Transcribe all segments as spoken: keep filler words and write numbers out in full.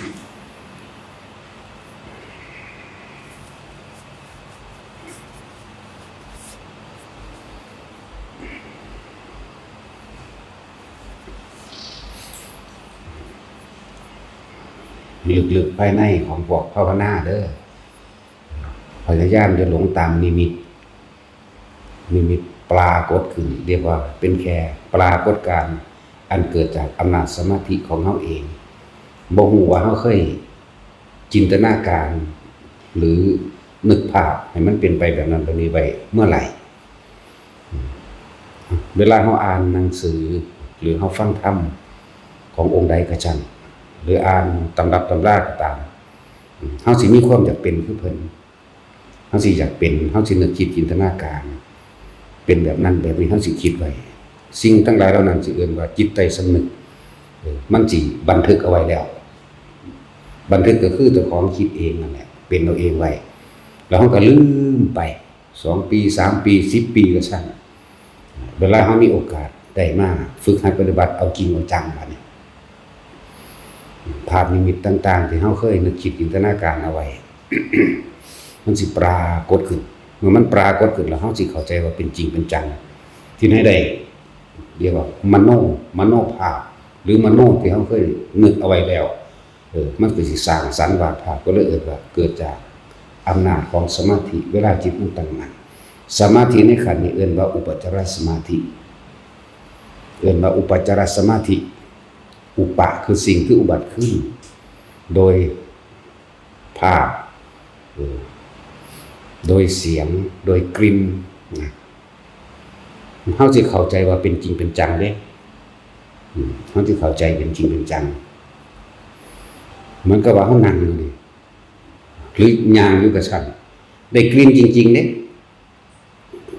ลึกๆภายในของพวกภาวนาเด้อ พยายามอย่าหลงตามนิมิต นิมิตปรากฏขึ้น เรียกว่าเป็นแค่ปรากฏการณ์อันเกิดจากอำนาจสมาธิของเฮาเอง บ่ฮู้ว่าเฮาเคยจินตนาการ หรือนึกภาพให้มันเป็นไปแบบนั้นแบบนี้ไว้เมื่อไหร่ เวลาเฮาอ่านหนังสือ หรือเฮาฟังธรรมขององค์ใดก็ช่าง หรืออ่านตำรับตำราก็ตาม เฮาสิมีความอยากเป็นคือเพิ่น เฮาสิอยากเป็น เฮาสินึกคิดจินตนาการ เป็นแบบนั้นแบบนี้ เฮาสิคิดไว้ สิ่งทั้งหลายเหล่านั้นสิเอิ้นว่าจิตใต้สำนึก เออ มันสิบันทึกเอาไว้แล้ว บันทึกก็คือเจ้าของคิดเองนั่นแหละ เป็นเอาเองไว้ แล้วเฮาก็ลืมไป สองปี สามปี สิบปีก็ช่าง เวลาเฮามีโอกาสได้มาฝึกหัดปฏิบัติเอาจริงเอาจังบัดนี้ ภาพนิมิตต่างๆที่เฮาเคยนึกคิดจินตนาการเอาไว้ มันสิปรากฏขึ้น เมื่อมันปรากฏขึ้นแล้วเฮาสิเข้าใจว่าเป็นจริงเป็นจัง ที่ไหนได้ เรียกว่ามโน มโนภาพ หรือมโนที่เฮาเคยนึกเอาไว้แล้ว เออ มันก็สิสร้างสรรค์วาดภาพ ก็เลยเอิ้นว่าเกิดจากอำนาจของสมาธิ เวลาจิตมันตั้งมั่น สมาธิในขั้นนี้เอิ้นว่าอุปจารสมาธิ เอิ้นว่าอุปจารสมาธิ อุปะคือสิ่งที่อุบัติขึ้น โดยภาพ เออ โดยเสียง โดยกลิ่น นะ เฮาสิเข้าใจว่าเป็นจริงเป็นจังเด้ อืม เฮาสิเข้าใจเป็นจริงเป็นจัง เหมือนกับว่าเฮานั่งอยู่นี่ หรือย่างอยู่ก็ช่าง ได้กลิ่นจริงๆเด้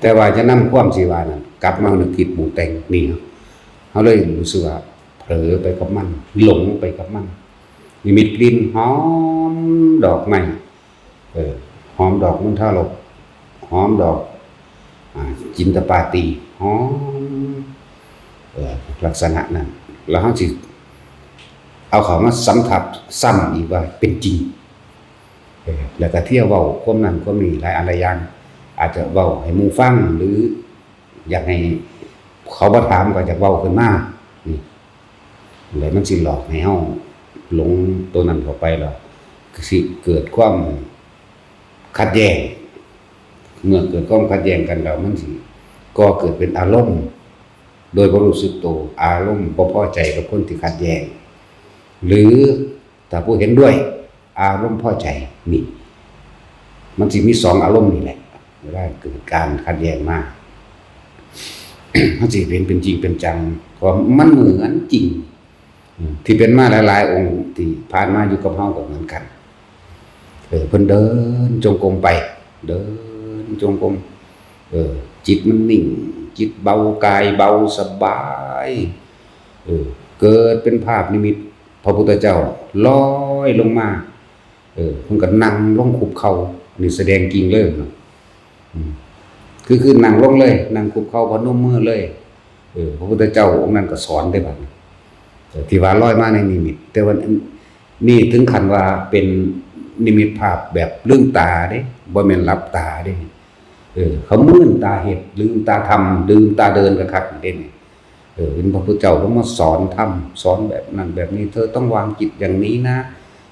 แต่ว่าจะนำความสิว่านั้นกลับมานึกคิดปรุงแต่งนี่ เฮาเลยรู้สึกว่าเผลอไปกับมัน หลงไปกับมัน นิมิตกลิ่นหอมดอกไม้ เออ หอมดอกมณฑารก หอมดอก อ่า จินตปาตี หอม เออ ลักษณะนั้น แล้วเฮาสิเอาเข้ามาสัมผัสซ้ำอีกว่าเป็นจริง เออ แล้วก็เที่ยวเว้าความนั้นความนี้หลายอันหลายอย่าง อาจจะเว้าให้หมู่ฟัง หรืออยากให้เขามาถามก็อยากเว้าขึ้นมา นี่ แล้วมันสิหลอกให้เฮาหลงตัวนั้นเข้าไปแล้ว ก็สิเกิดความขัดแย้ง เมื่อเกิดความขัดแย้งกันแล้วมันสิก่อเกิดเป็นอารมณ์ โดยบ่รู้สึกตัว อารมณ์บ่พอใจกับคนที่ขัดแย้ง หรือถ้าผู้เห็นด้วย อารมณ์พอใจ นี่ มันสิมีสองอารมณ์นี่แหละ เวลาเกิดการขัดแย้งมา มันสิเห็นเป็นจริงเป็นจัง เพราะมันเหมือนจริง อืม ที่เป็นมาหลายๆองค์ที่ผ่านมาอยู่กับเฮาก็เหมือนกัน เออ เพิ่นเดินจงกรมไป เดินจงกรม เออ จิตมันนิ่ง จิตเบา กายเบาสบาย เออ เกิดเป็นภาพนิมิต พระพุทธเจ้าลอยลงมา เออ เพิ่นก็นั่งลงคุกเข่า นี่แสดงจริงเลยเนาะ อืม คือ คือนั่งลงเลย นั่งคุกเข่าพนมมือเลย เออ พระพุทธเจ้าองค์นั้นก็สอนได้บัดนี้ เออ ที่ว่าลอยมาในนิมิต แต่ว่านี่ถึงขั้นว่าเป็นนิมิตภาพแบบลืมตาเด้ บ่แม่นหลับตาเด้ เออ เขามื่นตาเฮ็ด ลืมตาทำ ลืมตาเดินคักๆเด้นี่ เออ เห็นพระพุทธเจ้าลงมาสอนธรรม สอนแบบนั้นแบบนี้ เธอต้องวางจิตอย่างนี้นะ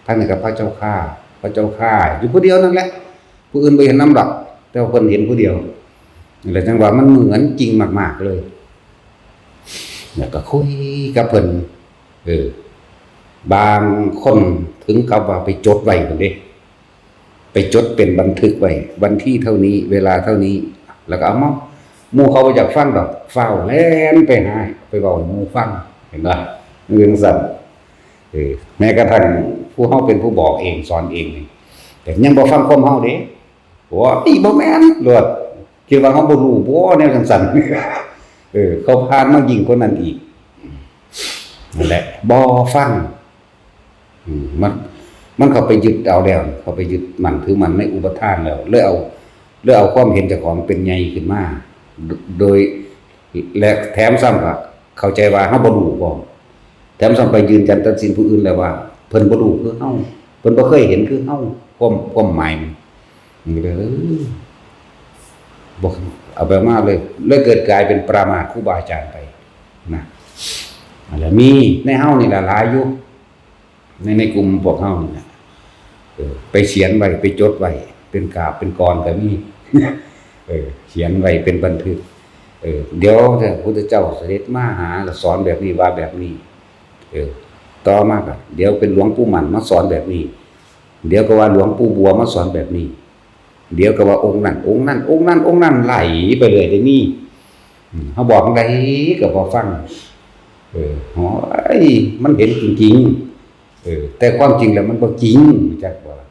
ท่านก็ พระเจ้าข้า พระเจ้าข้า อยู่ผู้เดียวนั่นแหละ ผู้อื่นบ่เห็นนำดอก แต่ว่าเพิ่นเห็นผู้เดียว นั่นแหละจั่งว่ามันเหมือนจริงมากๆเลย แล้วก็คุยกับเพิ่น เออ บางคนถึงกับว่าไปจดไว้พุ้นเด้ ไปจดเป็นบันทึกไว้ วันที่เท่านี้ เวลาเท่านี้ แล้วก็เอามา หมู่เขาบ่อยากฟังดอก ฟ้าวแล่นไปหา ไปเว้าให้หมู่ฟัง เห็นบ่ มันเป็นจั่งซั้น เออ แม้กระทั่งผู้เฮาเป็นผู้บอกเองสอนเองนี่ แต่ยังบ่ฟังความเฮาเด้ โอ้ย บ่แม่นโลด คิดว่าเฮาบ่รู้บ่ แนวจั่งซั้น เออ เขาผ่านมายิ่งกว่านั้นอีก นั่นแหละ บ่ฟัง อืม มัน มันเข้าไปยึดเอาแล้ว เข้าไปยึดมั่นถือมั่นในอุปาทานแล้ว เลยเอา เลยเอาความเห็นเจ้าของเป็นใหญ่ขึ้นมา โด- โดย และแถมซ้ำก็เข้าใจว่าเฮาบ่รู้พร้อม แถมซ้ำไปยืนยันตัดสินผู้อื่นแล้วว่า เพิ่นบ่รู้คือเฮา เพิ่นบ่เคยเห็นคือเฮา ความ ความหมายมัน มันเลย เออ บ่ เอาไปมาเลย เลยเกิดกลายเป็นประมาทครูบาอาจารย์ไปนะ อันละมีในเฮานี่ล่ะหลายอยู่ ใน ในกลุ่มพวกเฮานี่นะ เออ ไปเขียนไว้ ไปจดไว้ เป็นกาบเป็นกรก็มี เออ เขียนไว้เป็นบันทึก เออ เดี๋ยวพระพุทธเจ้าเสด็จมาหา ก็สอนแบบนี้ ว่าแบบนี้ เออ ต่อมาก็เดี๋ยวเป็นหลวงปู่มั่นมาสอนแบบนี้ เดี๋ยวก็ว่าหลวงปู่บัวมาสอนแบบนี้ เดี๋ยวก็ว่าองค์นั้น องค์นั้น องค์นั้น องค์นั้น ไล่ไปเลย เดี๋ยวนี้ อืม เฮาบอกจั่งใดก็บ่ฟัง เออ โอ้ย มันเห็นจริงๆ เออ แต่ความจริงแล้วมันบ่จริง รู้จักบ่ล่ะ?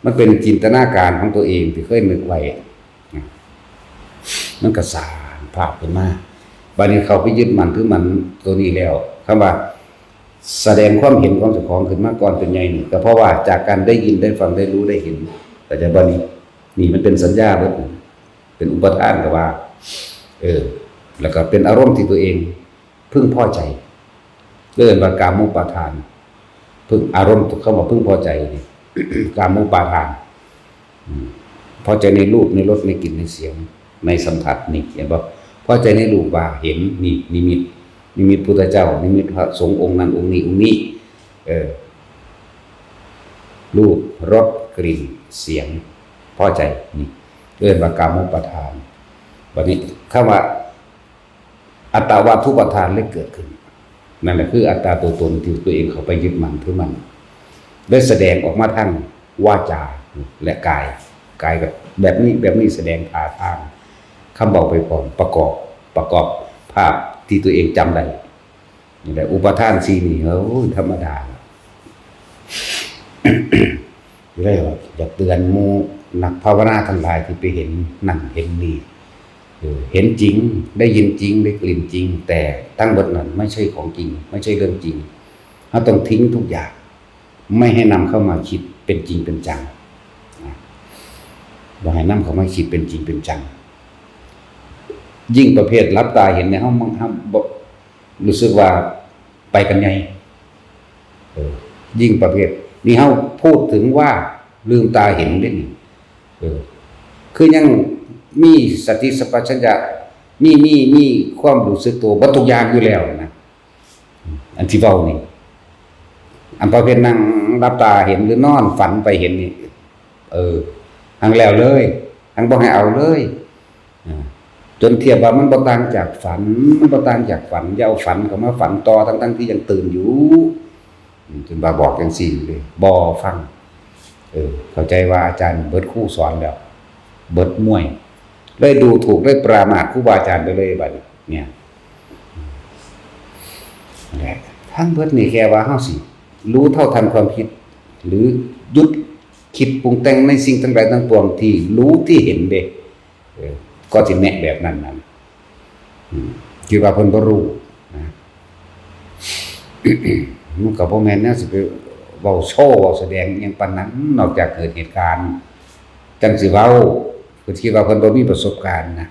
มันเป็นจินตนาการของตัวเองที่เคยนึกไว้ นะ มันก็สร้างภาพขึ้นมา บัดนี้เข้าไปยึดมั่นถือมั่นตัวนี้แล้ว คำว่าแสดงความเห็นของเจ้าของขึ้นมาก่อนเป็นใหญ่นี่ ก็เพราะว่าจากการได้ยินได้ฟังได้รู้ได้เห็น เข้าใจบ่นี่? นี่มันเป็นสัญญาเบิด เป็นอุปาทานก็ว่า เออ แล้วก็เป็นอารมณ์ที่ตัวเองพึงพอใจ เรียกว่ากามุปาทาน พึง อารมณ์คำว่าพึงพอใจนี่ กามุปาทาน อืม พอใจในรูป ในรส ในกลิ่น ในเสียง ในสัมผัส นี่ เห็นบ่? พอใจในรูปว่าเห็น นี่ นิมิต นิมิตพุทธเจ้า นิมิตพระสงฆ์องค์นั้นองค์นี้องค์นี้ เออ รูป รส กลิ่น เสียง พอใจ นี่ เรียกว่ากามุปาทาน บัดนี้คำว่า อัตตาวาทุปาทานเลยเกิดขึ้น นั่นแหละคืออัตตาตัวตนที่ตัวเองเข้าไปยึดมั่นถือมั่น ได้แสดงออกมาทางวาจาและกาย กายก็แบบนี้ แบบนี้ แสดงท่าทาง คำเว้าไปพร้อม ประกอบ ประกอบภาพที่ตัวเองจำได้ นี่แหละ อุปาทานสี่นี่ โอ้ย ธรรมดา เลยว่าอยากเตือนหมู่นักภาวนาทั้งหลายที่ไปเห็นนั่นเห็นนี่ เออ เห็นจริง ได้ยินจริง ได้กลิ่นจริง แต่ทั้งหมดนั้นไม่ใช่ของจริง ไม่ใช่เรื่องจริง เราต้องทิ้งทุกอย่าง ไม่ให้นำเข้ามาคิดเป็นจริงเป็นจัง นะ บ่ให้นำเข้ามาคิดเป็นจริงเป็นจัง ยิ่งประเภทหลับตาเห็นเนี่ย เรา เราบ่ รู้สึกว่าไปกันใหญ่ เออ ยิ่งประเภท นี่เราพูดถึงว่าลืมตาเห็นเด้นี่ เออ คือยังมีสติสัมปชัญญะ มี มี มีความรู้สึกตัวเบิดทุกอย่างอยู่แล้วนะ อันที่เว้านี่ อันประเภทนั่งหลับตาเห็นหรือนอนฝันไปเห็นนี่ เออ หังแล้วเลย หังบ่ให้เอาเลย อ่า จนเทียบว่ามันบ่ต่างจากฝัน มันบ่ต่างจากฝัน อย่าเอาฝันเข้ามาฝันต่อ ทั้งๆที่ยังตื่นอยู่ อืม จนว่าบอกจังซี่เลย บ่ฟัง เออ เข้าใจว่าอาจารย์เบิดครูสอนแล้ว เบิดมวย เลยดูถูก เลยประมาทครูบาอาจารย์ไปเลยบัดนี้ เนี่ย นั่นแหละ ทั้งเบิดนี่แค่ว่าเฮาสิรู้เท่าทันความคิด หรือหยุดคิดปรุงแต่งในสิ่งทั้งหลายทั้งปวงที่รู้ที่เห็นเด้ เออ ก็สิแนะแบบนั้นนั่น อืม คิดว่าเพิ่นบ่รู้นะ มันก็บ่แม่นแนวสิไปเว้าโชว์เว้าแสดงอิหยังปานนั้น นอกจากเกิดเหตุการณ์ จั่งสิเว้า เพิ่นคิดว่าเพิ่นบ่มีประสบการณ์นะ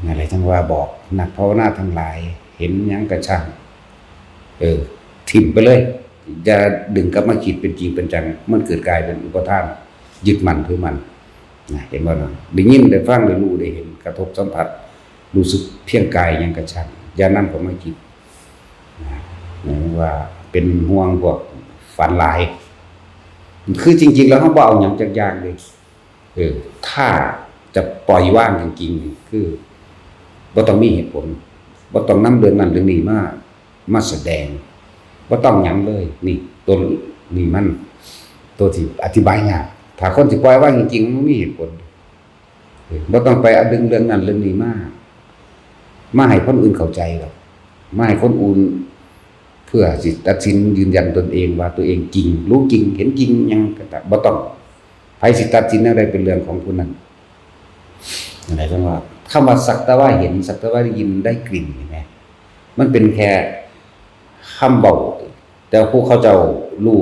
นั่นแหละจั่งว่าบอกนักภาวนาทั้งหลาย เห็นหยังก็ช่าง เออ ถิ่มไปเลย อย่าดึงกลับมาคิดเป็นจริงเป็นจัง มันเกิดกลายเป็นอุปาทาน ยึดมั่นถือมั่น นะ เห็นบ่เนาะ? ได้ยิน ได้ฟัง ได้รู้ ได้เห็น กระทบสัมผัส รู้สึกเพียงกายหยังก็ช่าง อย่านำเข้ามาคิด นะ ว่าเป็นห่วงพวกฝันหลาย คือจริงๆแล้วเราบ่เอาหยังจักอย่างเลย เออ ถ้าจะปล่อยวางจริงๆนี่ คือบ่ต้องมีเหตุผล บ่ต้องนำเรื่องนั้นเรื่องนี้มา มาแสดง บ่ต้องหยังเลย นี่ ตัวนี้มัน ตัวที่อธิบายยาก ถ้าคนสิปล่อยวางจริงๆ มันมีเหตุผล เออ บ่ต้องไปเอาดึงเรื่องนั้นเรื่องนี้มา มาให้คนอื่นเข้าใจหรอก มาให้คนอื่น เพื่อสิตัดสินยืนยันตนเองว่าตัวเองจริง รู้จริง เห็นจริงหยังก็ตาม บ่ต้อง ไผสิตัดสินแนวใดเป็นเรื่องของผู้นั้น นั่นแหละจั่งว่า คำว่าสักแต่ว่าเห็น สักแต่ว่าได้ยิน ได้กลิ่น เห็นไหม? มันเป็นแค่คำเว้า แต่ผู้เขาเจ้ารู้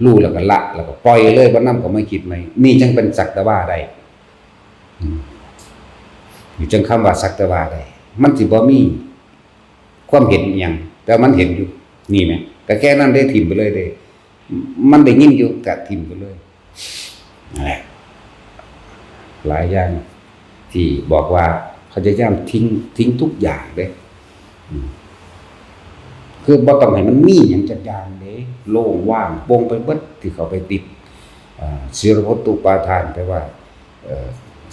รู้แล้วก็ละ แล้วก็ปล่อยเลย บ่นำเข้ามาคิดใหม่ นี่จั่งเป็นสักแต่ว่าได้ อืม นี่จั่งคำว่าสักแต่ว่าได้ มันสิบ่มีความเห็นอิหยัง แต่มันเห็นอยู่ นี่แหม ก็แค่นั้นเด้ ถิ่มไปเลยเด้ มันได้ยินอยู่ ก็ถิ่มไปเลย นั่นแหละ หลายอย่างที่บอกว่าพยายามทิ้ง ทิ้งทุกอย่างเด้ อืม คือบ่ต้องให้มันมีหยังจักอย่างเด้ โล่งว่างโปร่งไปเบิดที่เขาไปติด อ่า ศีลพัตตุปาทาน แปลว่า เอ่อ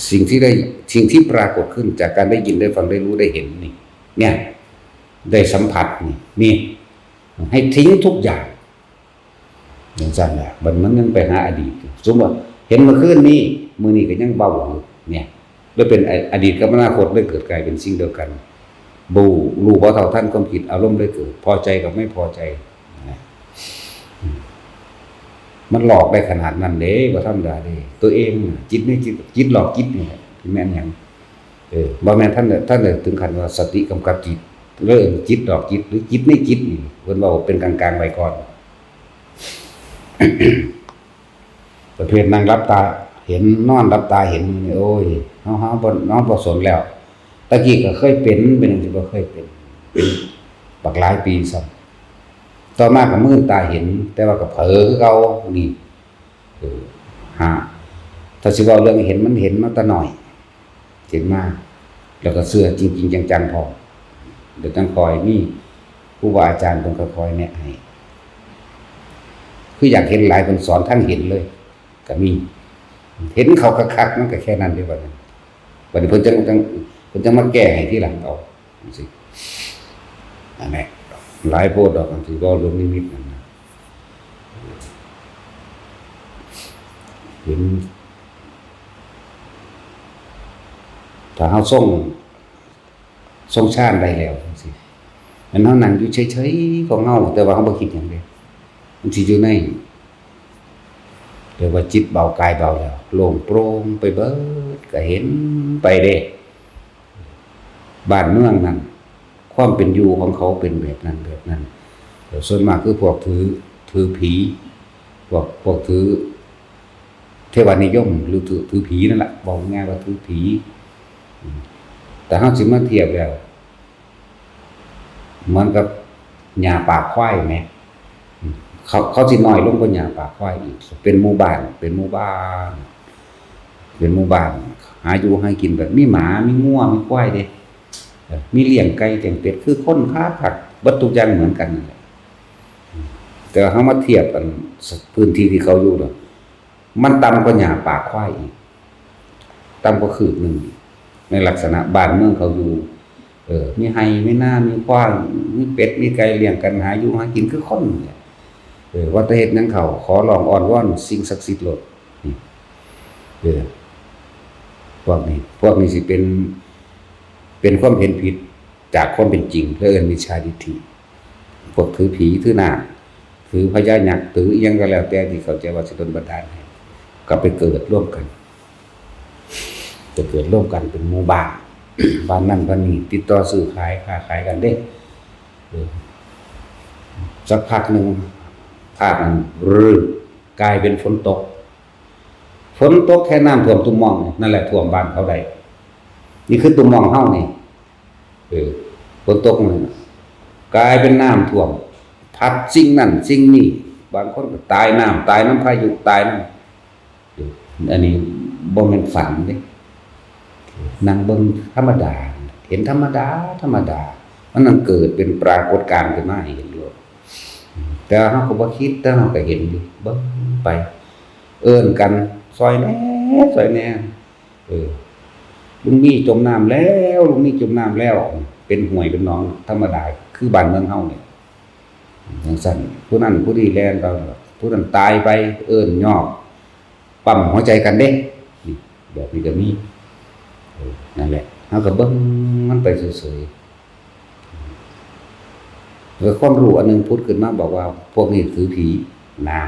สิ่งที่ได้ สิ่งที่ปรากฏขึ้นจากการได้ยิน ได้ฟัง ได้รู้ ได้เห็นนี่ เนี่ย ได้สัมผัสนี่ นี่ ให้ทิ้งทุกอย่าง จั่งซั้นแหละ บัดมันยังไปหาอดีตอยู่ สมมุติว่าเห็นเมื่อคืนนี้ มื้อนี้ก็ยังเว้าอยู่ เนี่ย เลยเป็นอ- อดีตกับอนาคตเลยเกิดกลายเป็นสิ่งเดียวกัน บ่รู้ บ่เท่าทันความคิด อารมณ์เลยเกิด พอใจกับไม่พอใจ นะ อืม มันหลอกได้ขนาดนั้นเด้ บ่ธรรมดาเด้ ตัวเองน่ะ จิตในจิต จิตหลอกจิตนี่แหละ สิแม่นหยัง เออ บ่แม่นท่าน ท่านถึงขั้นว่าสติกำกับจิต เรื่องจิตหลอกจิต หรือจิตในจิตนี่ เพิ่นเว้าเป็นกลางๆไว้ก่อน ประเภทนั่งหลับตาเห็น นอนหลับตาเห็นนี่ โอ้ย เฮา เฮาบ่ เฮาบ่สนแล้ว ตะกี้ก็เคยเป็น เป็นจั่งซี้ บ่เคยเป็น เป็นบักหลายปีซ้ำ ต่อมาก็มืนตาเห็น แต่ว่าก็เผลอคือเก่า นี่ เออ ฮะ ถ้าสิเว้าเรื่องเห็น มันเห็นมาแต่น้อย เห็นมา แล้วก็เชื่อจริงๆจังๆพร้อม เดี๋ยวจั่งค่อยมีครูบาอาจารย์เพิ่นค่อยๆแนะให้ คืออยากเห็นหลาย เพิ่นสอนทางเห็นเลย ก็มี เห็นเขาคักๆ มันก็แค่นั้นเด้ บัดนี้ บัดนี้เพิ่นจั่ง จั่ง เพิ่นจั่งมาแก้ให้ทีหลังเอา จั่งซี้ อันนี้ หลายโพดดอก อันที่เว้าเรื่องนิมิตนั่นนะ เห็น ถ้าเฮาทรง ทรงฌานได้แล้วจั่งซี้ อันเฮานั่งอยู่เฉยๆของเฮา แต่ว่าเฮาบ่คิดหยังเด้ มันสิอยู่ใน เรียกว่าจิตเบากายเบาแล้ว โล่งโปร่งไปเบิด ก็เห็นไปเด้ บ้านเมืองนั่น ความเป็นอยู่ของเขาเป็นแบบนั้นแบบนั้น แต่ส่วนมากคือพวกถือ ถือผี พวก พวกถือเทวานิยม หรือถือ ถือผีนั่นแหละ บอกง่ายๆว่าถือผี อืม แต่เฮาสิมาเทียบแล้ว เหมือนกับหญ้าปากควายแหม อืม เขา เขาสิน้อยลงกว่าหญ้าปากควายอีก เป็นหมู่บ้าน เป็นหมู่บ้าน เป็นหมู่บ้าน หาอยู่หากินแบบมีหมา มีงัว มีควายเด้ เออ มีเลี้ยงไก่เลี้ยงเป็ด คือคนคักๆ เบิดทุกอย่างเหมือนกันนั่นแหละ อืม แต่ว่าเฮามาเทียบกัน พื้นที่ที่เขาอยู่น่ะ มันต่ำกว่าหญ้าปากควายอีก ต่ำกว่าคืบหนึ่ง ในลักษณะบ้านเมืองเขาอยู่ เออ มีไฮ่ มีนา มีควาย มีเป็ด มีไก่เลี้ยงกัน หาอยู่หากินคือคนนี่แหละ เออ ว่าแต่เฮ็ดหยังเขา ขอร้องอ้อนวอนสิ่งศักดิ์สิทธิ์โลด นี่ เออ พวกนี้ พวกนี้สิเป็น เป็นความเห็นผิดจากความเป็นจริง เพิ่นเอิ้นมิจฉาทิฏฐิ พวกถือผี ถือนาค ถือพญายักษ์ ถืออิหยังก็แล้วแต่ที่เข้าใจว่าสิโดนบันดาลให้ ก็ไปเกิดร่วมกัน จะเกิดร่วมกันเป็นหมู่บ้าน บ้านนั่นบ้านนี้ ติดต่อซื้อขาย ค้าขายกันเด้ เออ สักพักหนึ่ง ภาพมันรื้อกลายเป็นฝนตก ฝนตกแค่น้ำท่วมตุ่มม่อง นั่นแหละท่วมบ้านเขาได้ นี่คือตุ่มม่องเฮานี่ เออ ฝนตกมันกลายเป็นน้ำท่วม พัดสิ่งนั่นสิ่งนี้ บางคนก็ตายน้ำ ตายน้ำพายุ ตายน้ำ อันนี้บ่แม่นฝันเด้ นั่งเบิ่งธรรมดา เห็นธรรมดา ธรรมดา มันนั่งเกิดเป็นปรากฏการณ์ขึ้นมาให้เห็นโลด แต่เฮาก็บ่คิด แต่เฮาก็เห็นอยู่ เบิ่งไป เอิ้นกัน "ซอยแหน่ ซอยแหน่ เออ ลุงมีจมน้ำแล้ว ลุงมีจมน้ำแล้ว" เป็นห้วยเป็นหนองธรรมดา คือบ้านเมืองเฮาเนี่ย จั่งซั้น ผู้นั้นผู้นี้แล่นไป ผู้นั้นตายไป เอิ้นยอก ปั๊มหัวใจกันเด้ นี่ แบบนี้ก็มี เออ นั่นแหละ เฮาก็เบิ่งมันไปเฉยๆ แล้วความรู้อันหนึ่งผุดขึ้นมาบอกว่า พวกนี้ถือผี นะ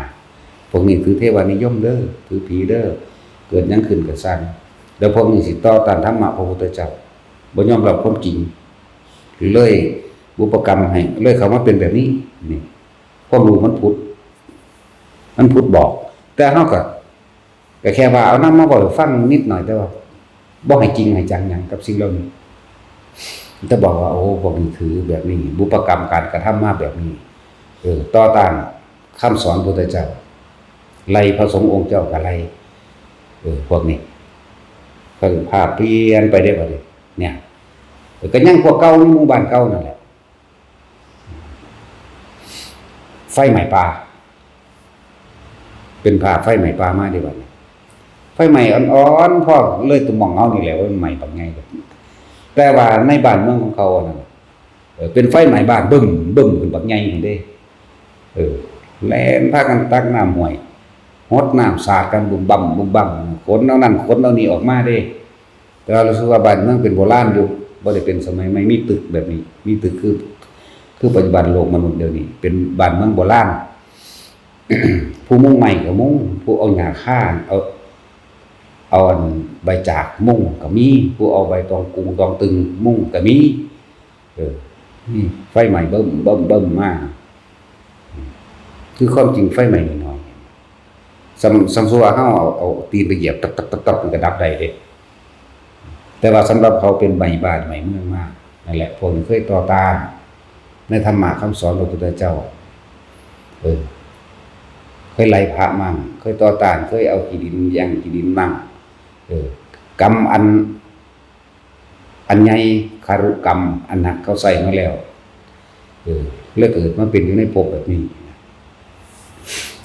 พวกนี้ถือเทวานิยมเด้อ ถือผีเด้อ เกิดหยังขึ้นก็ซ่าง แล้วพวกนี้สิต่อต้านธรรมะพระพุทธเจ้า บ่ยอมรับความจริง เลยบุพกรรมให้ เลยเข้ามาเป็นแบบนี้ นี่ ความรู้มันผุด มันผุดบอก แต่เฮาก็ ก็แค่ว่าเอานำมาเว้าให้ฟังนิดหน่อย แต่ว่าบ่ให้จริงให้จังหยังกับสิ่งเหล่านี้ แต่บอกว่า โอ้ พวกนี้ถือแบบนี้ บุพกรรมการกระทำมาแบบนี้ เอ ออ ต่อต้านคำสอนพุทธเจ้า ไล่พระสงฆ์องค์เจ้าก็ไล่ เออ พวกนี้ ก็ภาพเปลี่ยนไปได้บ่เนี่ย เออ ก็ยังพวกเก่า หมู่บ้านเก่านั่นแหละ ไฟไหม้ป่า เป็นภาพไฟไหม้ป่ามาได้บ่เนี่ย ไฟไหม้อ่อนๆ พอเลยตัวหม่องเฮานี่แหละ ว่ามันไหม้บักไง แต่ว่าในบ้านเมืองของเขาอันนั้น เออ เป็นไฟไหม้บ้านบึ้มบึ้มขึ้นบักไงนั่นเด้ เออ แล่นพากันตักน้ำห้วย หดน้ำสาดกันบุ่มบ่ำบุ่มบ่ำ ขนเอานั่นขนเอานี่ออกมาเด้ แต่ว่ารู้สึกว่าบ้านเมืองเป็นโบราณอยู่ บ่ได้เป็นสมัยใหม่ มีตึกแบบนี้ มีตึกคือ คือปัจจุบันโลกมนุษย์เดี๋ยวนี้ เป็นบ้านเมืองโบราณ ผู้มุงไม้ก็มุง ผู้เอาหญ้าคา เอา เอาอันใบจากมุงก็มี ผู้เอาใบตองกุงตองตึงมุงก็มี เออ นี่ไฟไหม้เบิ่มเบิ่มเบิ่มมา คือความจริงไฟไหม้น้อยๆ สำ สำส่วนว่าเฮาเอา เอาตีนไปเหยียบ ตับตับตับตับ มันก็ดับได้เด้ แต่ว่าสำหรับเขาเป็นไหม้บ้านไหม้เมืองมา นั่นแหละ พวกนี้เคยต่อต้านในธรรมะคำสอนพระพุทธเจ้า เออ เคยไล่พระมั่ง เคยต่อต้าน เคยเอาขี้ดินแย่งขี้ดินมั่ง เออ กรรมอัน อันใหญ่ คารุกรรมอันหนักเขาใส่มาแล้ว เออ เลยเกิดมาเป็นอยู่ในภพแบบนี้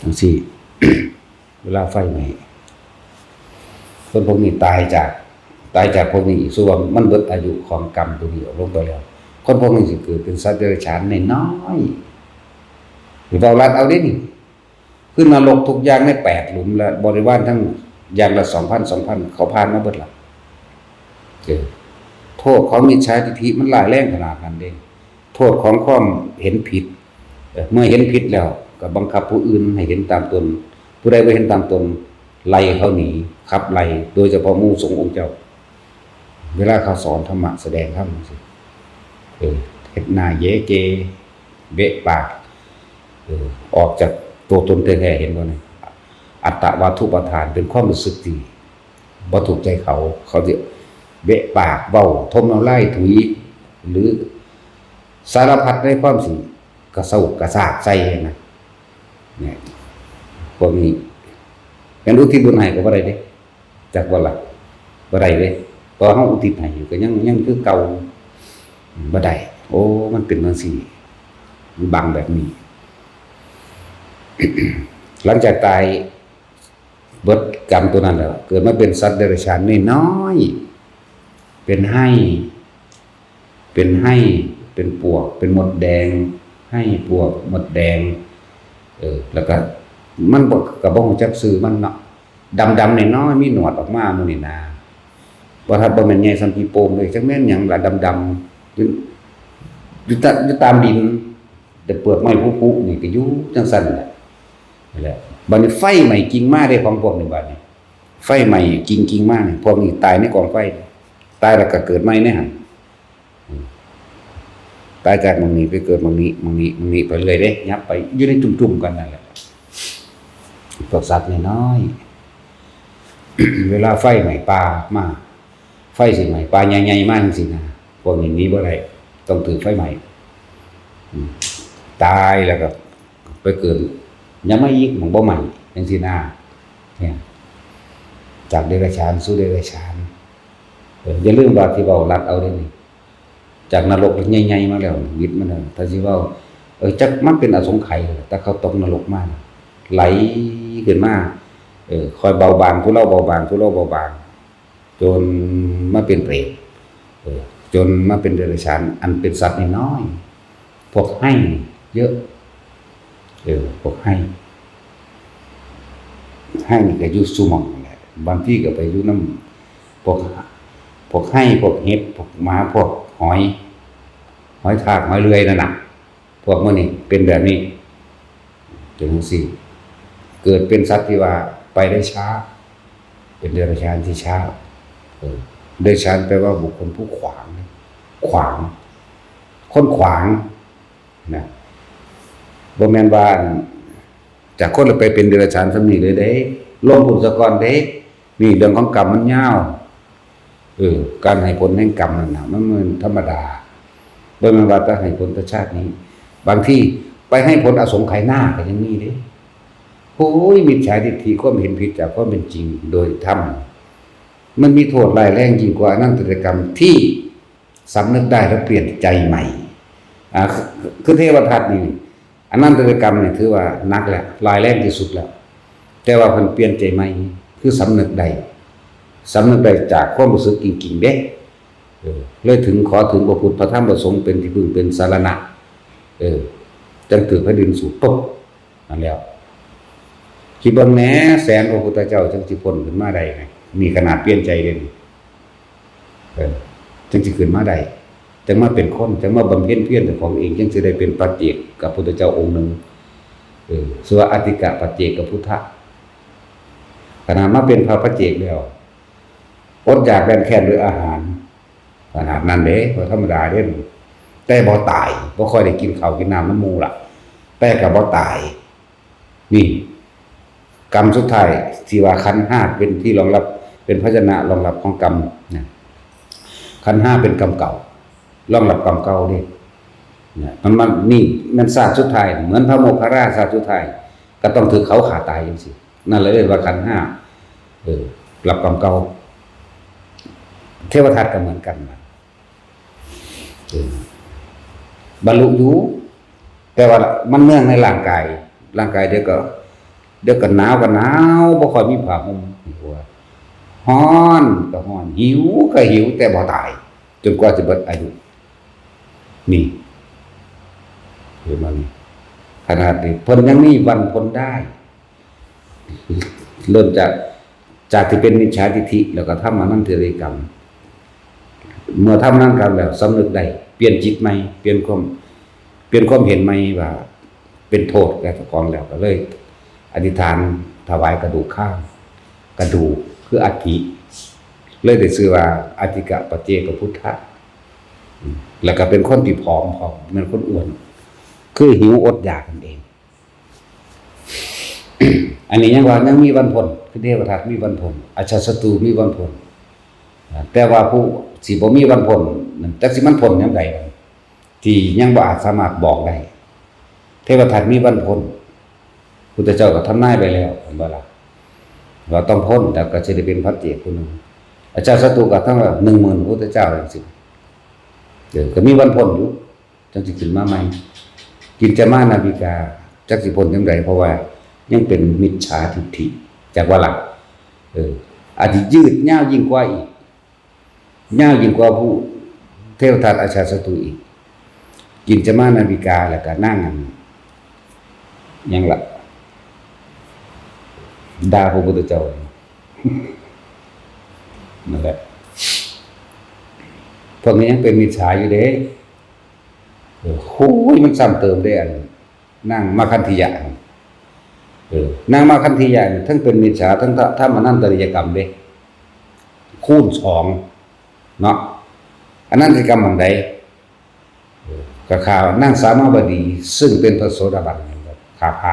จังซี่ เวลาไฟไหม้ คนพวกนี้ตายจาก ตายจากพวกนี้อีก ส่วนมันเบิดอายุของกรรมตัวนี้ออกลงไปแล้ว คนพวกนี้สิเกิดเป็นสัตว์เดรัจฉานน้อยๆ เว้าลัดเอาเด้นี่ คือนรกทุกอย่างในแปดหลุม และบริวารทั้งอย่างละสองพัน สองพัน เขาผ่านมาเบิดละ เออ โทษของมิจฉาทิฏฐิมันร้ายแรงขนาดนั้นเด้ โทษของความเห็นผิด เออ เมื่อเห็นผิดแล้ว ก็บังคับผู้อื่นให้เห็นตามตน ผู้ใดบ่เห็นตามตน ไล่เขาหนี ขับไล่ โดยเฉพาะหมู่สงฆ์องค์เจ้า เวลาเขาสอนธรรมะ แสดงธรรมจังซี้ เออ เฮ็ดหน้าเยเก เบะปาก เออ ออกจากตัวตนแท้ๆ เห็นบ่เนี่ย อัตตวาทุปาทาน เป็นความรู้สึกที่บ่ถูกใจเขา เขาสิเบะปาก เว้า ถมน้ำลาย ถุย หรือสารพัดในความสิกระเซากระซากใส่นะ เนี่ย พวกนี้ แม่นอุทิศบุญให้ก็บ่ได้เด้ จักว่าล่ะ บ่ได้เด้ เพราะเฮาอุทิศให้อยู่ก็ยัง ยังคือเก่า บ่ได้ โอ้ มันเป็นจังซี่ บังแบบนี้ หลังจากตาย เบิดกรรมตัวนั้นแล้ว เกิดมาเป็นสัตว์เดรัจฉานน้อยๆ เป็นไฮ่ เป็นไฮ่ เป็นปวก เป็นมดแดง ไฮ่ ปวก มดแดง เออ แล้วก็มันบ่ ก็บ่ฮู้จักชื่อมันเนาะ ดำๆ น้อยๆ มีหนวดออกมาหมู่นี่นะ บ่ทัน บ่แม่นใหญ่ส่ำปีโป่งเลย จักแม่นหยังล่ะ ดำๆ อยู่ อยู่ตะ อยู่ตามดิน แต่เปลือกไม้ผุๆ นี่ก็อยู่จังซั่นแหละ นั่นแหละ บัดนี้ไฟไหม้กิ่งมาเด้ของพวกนี้บัดนี้ ไฟไหม้กิ่ง กิ่งมานี่ พวกนี้ตายในกองไฟ ตายแล้วก็เกิดใหม่ในหั่น อืม ตายจากหม่องนี้ไปเกิดหม่องนี้ หม่องนี้ หม่องนี้ไปเรื่อยเด้ ยับไปอยู่ในจุ่มๆ กันนั่นแหละ พวกสัตว์น้อยๆ เวลาไฟไหม้ป่ามา ไฟสิไหม้ป่าใหญ่ๆ มาจังซี่นะ พวกนี้หนีบ่ได้ ต้องถืกไฟไหม้ อืม ตายแล้วก็ไปเกิด ยังมาอีก หม่องบ่ไหม้จังซี่นะ เนี่ย จากเดรัจฉานสู่เดรัจฉาน เออ อย่าลืมว่าที่เว้าลัดเอาเด้นี่ จากนรกใหญ่ๆ มาแล้ว วิดมาแล้ว ถ้าสิเว้า เออ จักมันเป็นอสงไขย แต่เขาตกนรกมา ไหลขึ้นมา เออ ค่อยเบาบาง ผู้ลาวเบาบาง ผู้ลาวเบาบาง จนมาเป็นเปรต เออ จนมาเป็นเดรัจฉาน อันเป็นสัตว์น้อยๆ พวกไฮ่เยอะ เออ พวกไฮ่ ไฮ่นี่ก็อยู่ซุหม่องนั่นแหละ บางทีก็ไปอยู่นำพวก พวกไฮ่ พวกเห็บ พวกหมา พวกหอย หอยทาก หอยเลื่อยนั่นน่ะ พวกหมู่นี้เป็นแบบนี้ เป็นจังซี่ เกิดเป็นสัตว์ที่ว่าไปได้ช้า เป็นเดรัจฉานที่ช้า เออ เดรัจฉานแปลว่าบุคคลผู้ขวาง ขวาง คนขวาง นะ บ่แม่นว่า จากคนละไปเป็นเดรัจฉานส่ำนี้เลยเด้ ลงพุ้นซะก่อนเด้ นี่เรื่องของกรรมมันยาว เออ การให้ผลแห่งกรรมนั่นน่ะ มันบ่แม่นธรรมดา บ่แม่นว่าแต่ให้ผลแต่ชาตินี้ บางที ไปให้ผลอสงไขยหน้าก็ยังมีเด้ โอ้ย มิจฉาทิฏฐิ ความเห็นผิดจากความเป็นจริงโดยธรรม มันมีโทษร้ายแรงยิ่งกว่าอนันตริยกรรมที่สำนึกได้และเปลี่ยนใจใหม่ อ่า คือคือเทวทัตนี่ อนันตริยกรรมนี่ถือว่าหนักแล้ว ร้ายแรงที่สุดแล้ว แต่ว่าเพิ่นเปลี่ยนใจใหม่ คือสำนึกได้ สำนึกได้จากความรู้สึกจริงๆเด้ เออ เลยถึงขอถึงพระพุทธพระธรรมพระสงฆ์เป็นที่พึ่งเป็นสรณะ เออ จังถือพระดินสูบปุ๊บ นั่นแล้ว คิดเบิ่งแหน่ แสนพระพุทธเจ้าจังสิพ้นขึ้นมาได้ไง นี่ขนาดเปลี่ยนใจเลยนี่ เออ จังสิขึ้นมาได้ จังมาเป็นคน จังมาบำเพ็ญเพียรเจ้าของเอง จังสิได้เป็นปัจเจกกับพุทธเจ้าองค์หนึ่ง เออ ชื่อว่าอทิกะปัจเจกพุทธะ ขนาดมาเป็นพระปัจเจกแล้ว อดอยากแคลนแคลนด้วยอาหาร ขนาดนั้นเด้ บ่ธรรมดาเด้ แต่บ่ตาย บ่ค่อยได้กินข้าวกินน้ำนำหมู่ล่ะ แต่ก็บ่ตาย นี่ กรรมสุดท้ายที่ว่าขันธ์ห้าเป็นที่รองรับ เป็นภาชนะรองรับของกรรมนะ ขันธ์ห้าเป็นกรรมเก่า รองรับกรรมเก่าเด้ นะ มัน มัน นี่ มันชาติสุดท้าย เหมือนพระโมคคัลลานะชาติสุดท้าย ก็ต้องถือเขาฆ่าตายจังซี่ นั่นเลยเรียกว่าขันธ์ห้า เออ รับกรรมเก่า เทวทัตก็เหมือนกันนะ เออ บรรลุอยู่ แต่ว่ามันเนื่องในร่างกาย ร่างกายเดี๋ยวก็ เดี๋ยวก็หนาวก็หนาว บ่ค่อยมีผ้าห่มหัว ร้อนก็ร้อน หิวก็หิว แต่บ่ตาย จนกว่าจะเบิดอายุ นี่ เห็นบ่นี่ ขนาดนี้เพิ่นยังมีวันพ้นได้ เริ่มจาก จากที่เป็นมิจฉาทิฏฐิ แล้วก็ทำอนันตริยกรรม เมื่อทำอนันตริยกรรมแล้วสำนึกได้ เปลี่ยนจิตใหม่ เปลี่ยนความ เปลี่ยนความเห็นใหม่ว่าเป็นโทษแก่เจ้าของแล้ว ก็เลยอธิษฐานถวายกระดูกข้าง กระดูกคืออัฐิ เลยได้ชื่อว่าอทิกะปัจเจกพุทธะ อืม แล้วก็เป็นคนที่ผอม ผอม เป็นคนอ้วน คือหิวอดอยากนั่นเอง อันนี้ยังว่ายังมีวันพ้น คือเทวทัตมีวันพ้น อาชาติศัตรูมีวันพ้น แต่ว่าผู้สิบ่มีวันพ้นนั่น จักสิมันพ้นยามใด ที่ยังบ่อาจสามารถบอกได้ เทวทัตมีวันพ้น พุทธเจ้าก็ทำนายไปแล้ว เห็นบ่ล่ะ ว่าต้องพ้น แต่ก็สิได้เป็นพระเจ้าผู้หนึ่ง อาชาติศัตรูก็ทั้งว่าหนึ่งหมื่นพุทธเจ้าจังซี่ เออ ก็มีวันพ้นอยู่ จังสิขึ้นมาใหม่ กินจมานาวิกา จักสิพ้นจังใด เพราะว่ายังเป็นมิจฉาทิฏฐิ จักว่าล่ะ เออ อาจสิยืดยาวยิ่งกว่าอีก ยาวยิ่งกว่าผู้เทวทัตอาชาติศัตรูอีก กินจมานาวิกา แล้วก็นางอัน หยังล่ะ ด่าพระพุทธเจ้า นั่นแหละ พวกนี้ยังเป็นมิจฉาอยู่เด้ เออ โอ้ย มันซ้ำเติมเด้ อัน นางมาคันธียะ เออ นางมาคันธียะนี่ทั้งเป็นมิจฉา ทั้งทำอนันตริยกรรมเด้ คูณสอง เนาะ อนันตริยกรรมหม่องใด เออ ก็ฆ่านางสามาวดี ซึ่งเป็นพระโสดาบัน ฆ่าพระ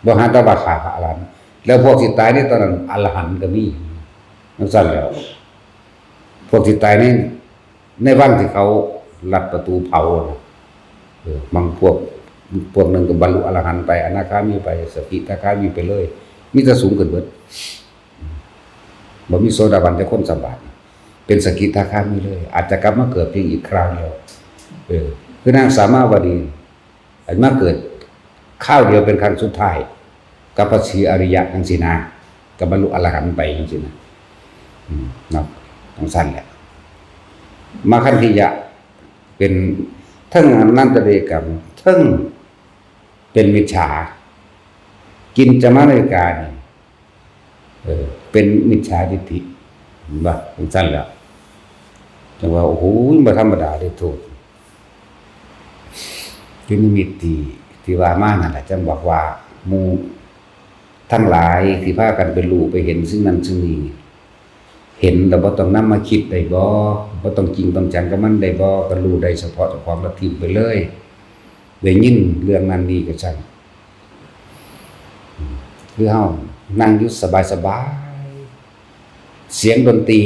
บ่หาแต่ว่าฆ่าพระอรหันต์ แล้วพวกที่ตายในตอนนั้นอรหันต์ก็มี จังซั่นแล้ว พวกที่ตายใน ในวันที่เขาลัดประตูเผาน่ะ เออ บางพวก พวกหนึ่งก็บรรลุอรหันต์ไป อนาคามีไป สกิทาคามีไปเลย มีแต่สูงขึ้นเบิด บ่มีโสดาบันจักคนสำบาด เป็นสกิทาคามีเลย อาจจะกลับมาเกิดเพียงอีกคราวเดียว เออ คือนางสามาวดี อันมาเกิดคราวเดียวเป็นครั้งสุดท้าย กับพระศรีอริยะจังซี่นะ ก็บรรลุอรหันต์ไปจังซี่นะ อืม เนาะ จังซั่นแหละ มาคันธียะ เป็นเทิงอนันตริยกรรม เทิงเป็นมิจฉา กินจมานาวิกานี่ เออ เป็นมิจฉาทิฏฐิ เห็นบ่ จังซั่นแหละ จังว่า โอ้โห บ่ธรรมดาเด้ โทษ คือนิมิตที่ ที่ว่ามานั่นแหละ จังบอกว่าหมู่ทั้งหลายที่พากันไปรู้ไปเห็นสิ่งนั้นสิ่งนี้ เห็นแล้วบ่ต้องนำมาคิดได้บ่ บ่ต้องจริงต้องจังกับมันได้บ่ ก็รู้ได้เฉพาะเจ้าของแล้วทิ้งไปเลย ได้ยินเรื่องนั้นนี่ก็ช่าง คือเฮานั่งอยู่สบายๆ เสียงดนตรี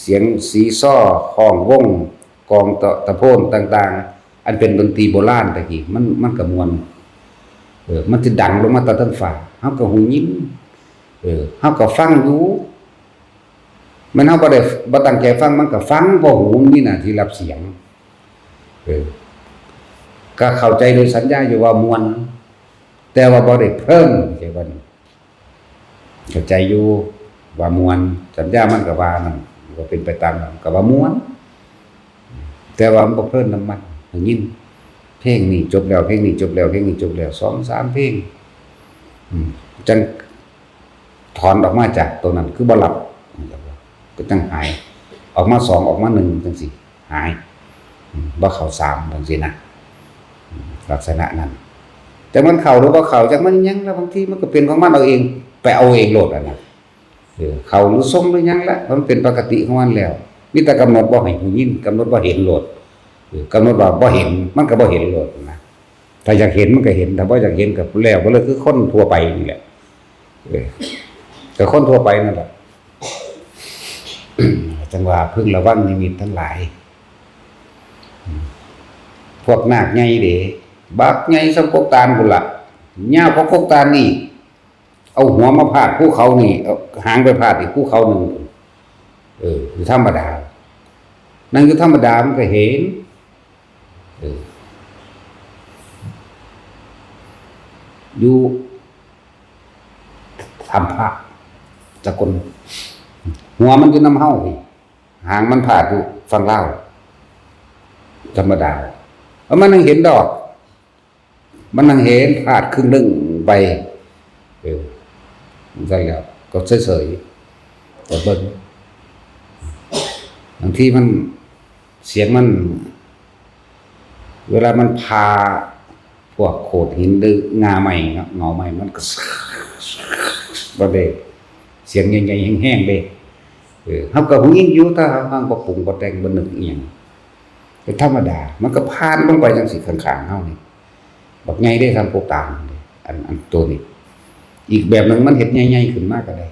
เสียงซีซอ ฮ้องวง กลองตะ ตะโพนต่างๆ อันเป็นดนตรีโบราณตะกี้ มัน มันก็ม่วน เออ มันสิดังลงมาแต่เทิงฟ้า เฮาก็หูยิน เออ เฮาก็ฟังอยู่ แม่นเฮาบ่ได้ บ่ตั้งใจฟัง มันก็ฟัง เพราะหูมันมีหน้าที่รับเสียง เออ ก็เข้าใจโดยสัญญาอยู่ว่าม่วน แต่ว่าบ่ได้เพลิน เข้าใจบ่นี่ เข้าใจอยู่ว่าม่วน สัญญามันก็ว่านั่น ก็เป็นไปตามนั้น ก็ว่าม่วน แต่ว่ามันบ่เพลินนำมัน ได้ยิน เพลงนี้จบแล้ว เพลงนี้จบแล้ว เพลงนี้จบแล้ว สองสามเพลง อืม จั่งถอนออกมาจากตัวนั้น คือบ่หลับ ก็จั่งหาย ออกมาสอง ออกมาหนึ่ง จั่งซี้ หาย อืม บ่เข้าสาม จั่งซี้นะ อืม ลักษณะนั้น จั่งมันเข้าหรือบ่เข้า จั่งมันหยัง แล้วบางทีมันก็เป็นของมันเอาเอง ไปเอาเองโลดอะนะ เออ เข้าหรือทรงหรือหยังละ มันเป็นปกติของมันแล้ว มีแต่กำหนดบ่ให้หูยิน กำหนดบ่เห็นโลด เออ กำหนดว่าบ่เห็น มันก็บ่เห็นโลดนะ ถ้าอยากเห็นมันก็เห็น ถ้าบ่อยากเห็นก็แล้วไปเลย คือคนทั่วไปนี่แหละ เออ ก็คนทั่วไปนั่นแหละ จั่งว่าพึงระวังนิมิตทั้งหลาย พวกนาคใหญ่เด้ บักใหญ่ส่ำกกตาลพุ้นล่ะ ยาวกว่ากกตาลนี่ เอาหัวมาพาดภูเขานี่ เอาหางไปพาดอีกภูเขาหนึ่ง เออ อยู่ธรรมดา นั่งอยู่ธรรมดามันก็เห็น เออ อยู่ถ้ำพระสกล หัวมันอยู่นำเฮาพี้ หางมันพาดอยู่ฝั่งลาว ธรรมดา แล้วมันยังเห็นดอก มันยังเห็นพาดครึ่งหนึ่งไป เออ จั่งซั้นแล้ว ก็เฉยๆ ก็เบิ่ง บางทีมัน เสียงมัน เวลามันผ่าพวกโขดหินหรืองาไม้เนาะ เงาไม้มันก็ บ่ได้ เสียงใหญ่ๆ แฮงๆ เด้ เออ เฮาก็หูยินอยู่ ถ้าเฮาบ่ปรุงบ่แต่งบ่นึกอิหยัง เป็นธรรมดา มันก็ผ่านลงไปจั่งซี้ข้างๆ เฮานี่ บักใหญ่เด้ ส่ำกกตาลเด้ อัน อันตัวนี้ อีกแบบหนึ่งมันเฮ็ดใหญ่ๆ ขึ้นมาก็ได้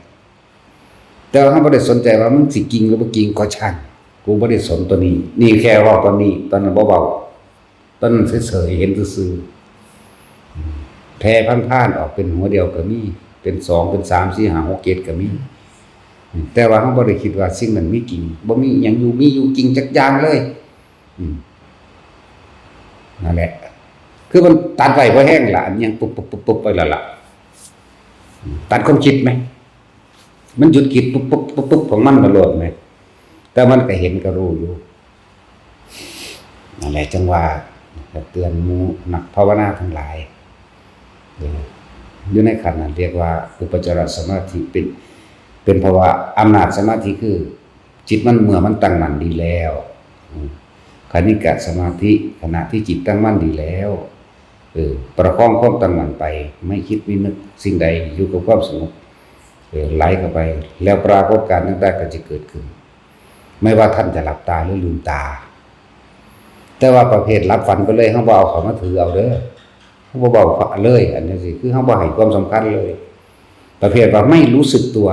แต่ว่าเฮาบ่ได้สนใจว่ามันสิจริงหรือบ่จริงก็ช่าง กูบ่ได้สนตัวนี้ นี่แค่เว้าตอนนี้ ตอนนั้นบ่เว้า ตอนนั้นเฉยๆ เห็นซื่อๆ อืม แผ่ผ่านๆ ออกเป็นหัวเดียวก็มี เป็นสอง เป็นสาม สี่ ห้า หก เจ็ด ก็มี อืม แต่ว่าเฮาบ่ได้คิดว่าสิ่งนั้นมีจริง บ่มีอิหยังอยู่ มีอยู่จริงจักอย่างเลย อืม นั่นแหละ คือมันตัดไว้พอแฮงล่ะ อันยังปุ๊บปุ๊บปุ๊บปุ๊บไปแล้วล่ะ อืม ตัดความคิดไหม มันหยุดคิดปุ๊บปุ๊บปุ๊บปุ๊บของมันมาโลดไหม แต่มันก็เห็นก็รู้อยู่ นั่นแหละจั่งว่าเตือนหมู่นักภาวนาทั้งหลาย เออ อยู่ในขั้นนั้นเรียกว่าอุปจารสมาธิ เป็น เป็นเพราะว่าอำนาจสมาธิคือ จิตมันเมื่อมันตั้งมั่นดีแล้ว อืม คณิกะสมาธิ ขณะที่จิตตั้งมั่นดีแล้ว เออ ประคองความตั้งมั่นไป ไม่คิดไม่นึกสิ่งใด อยู่กับความสงบ เออ ไหลเข้าไป แล้วปรากฏการณ์ต่างๆ ก็จะเกิดขึ้น ไม่ว่าท่านจะหลับตาหรือลืมตา แต่ว่าประเภทหลับฝันไปเลย เฮาบ่เอาเข้ามาถือเอาเด้อ เฮาบ่เว้าเลย อันนี้สิ คือเฮาบ่ให้ความสำคัญเลย ประเภทว่าไม่รู้สึกตัว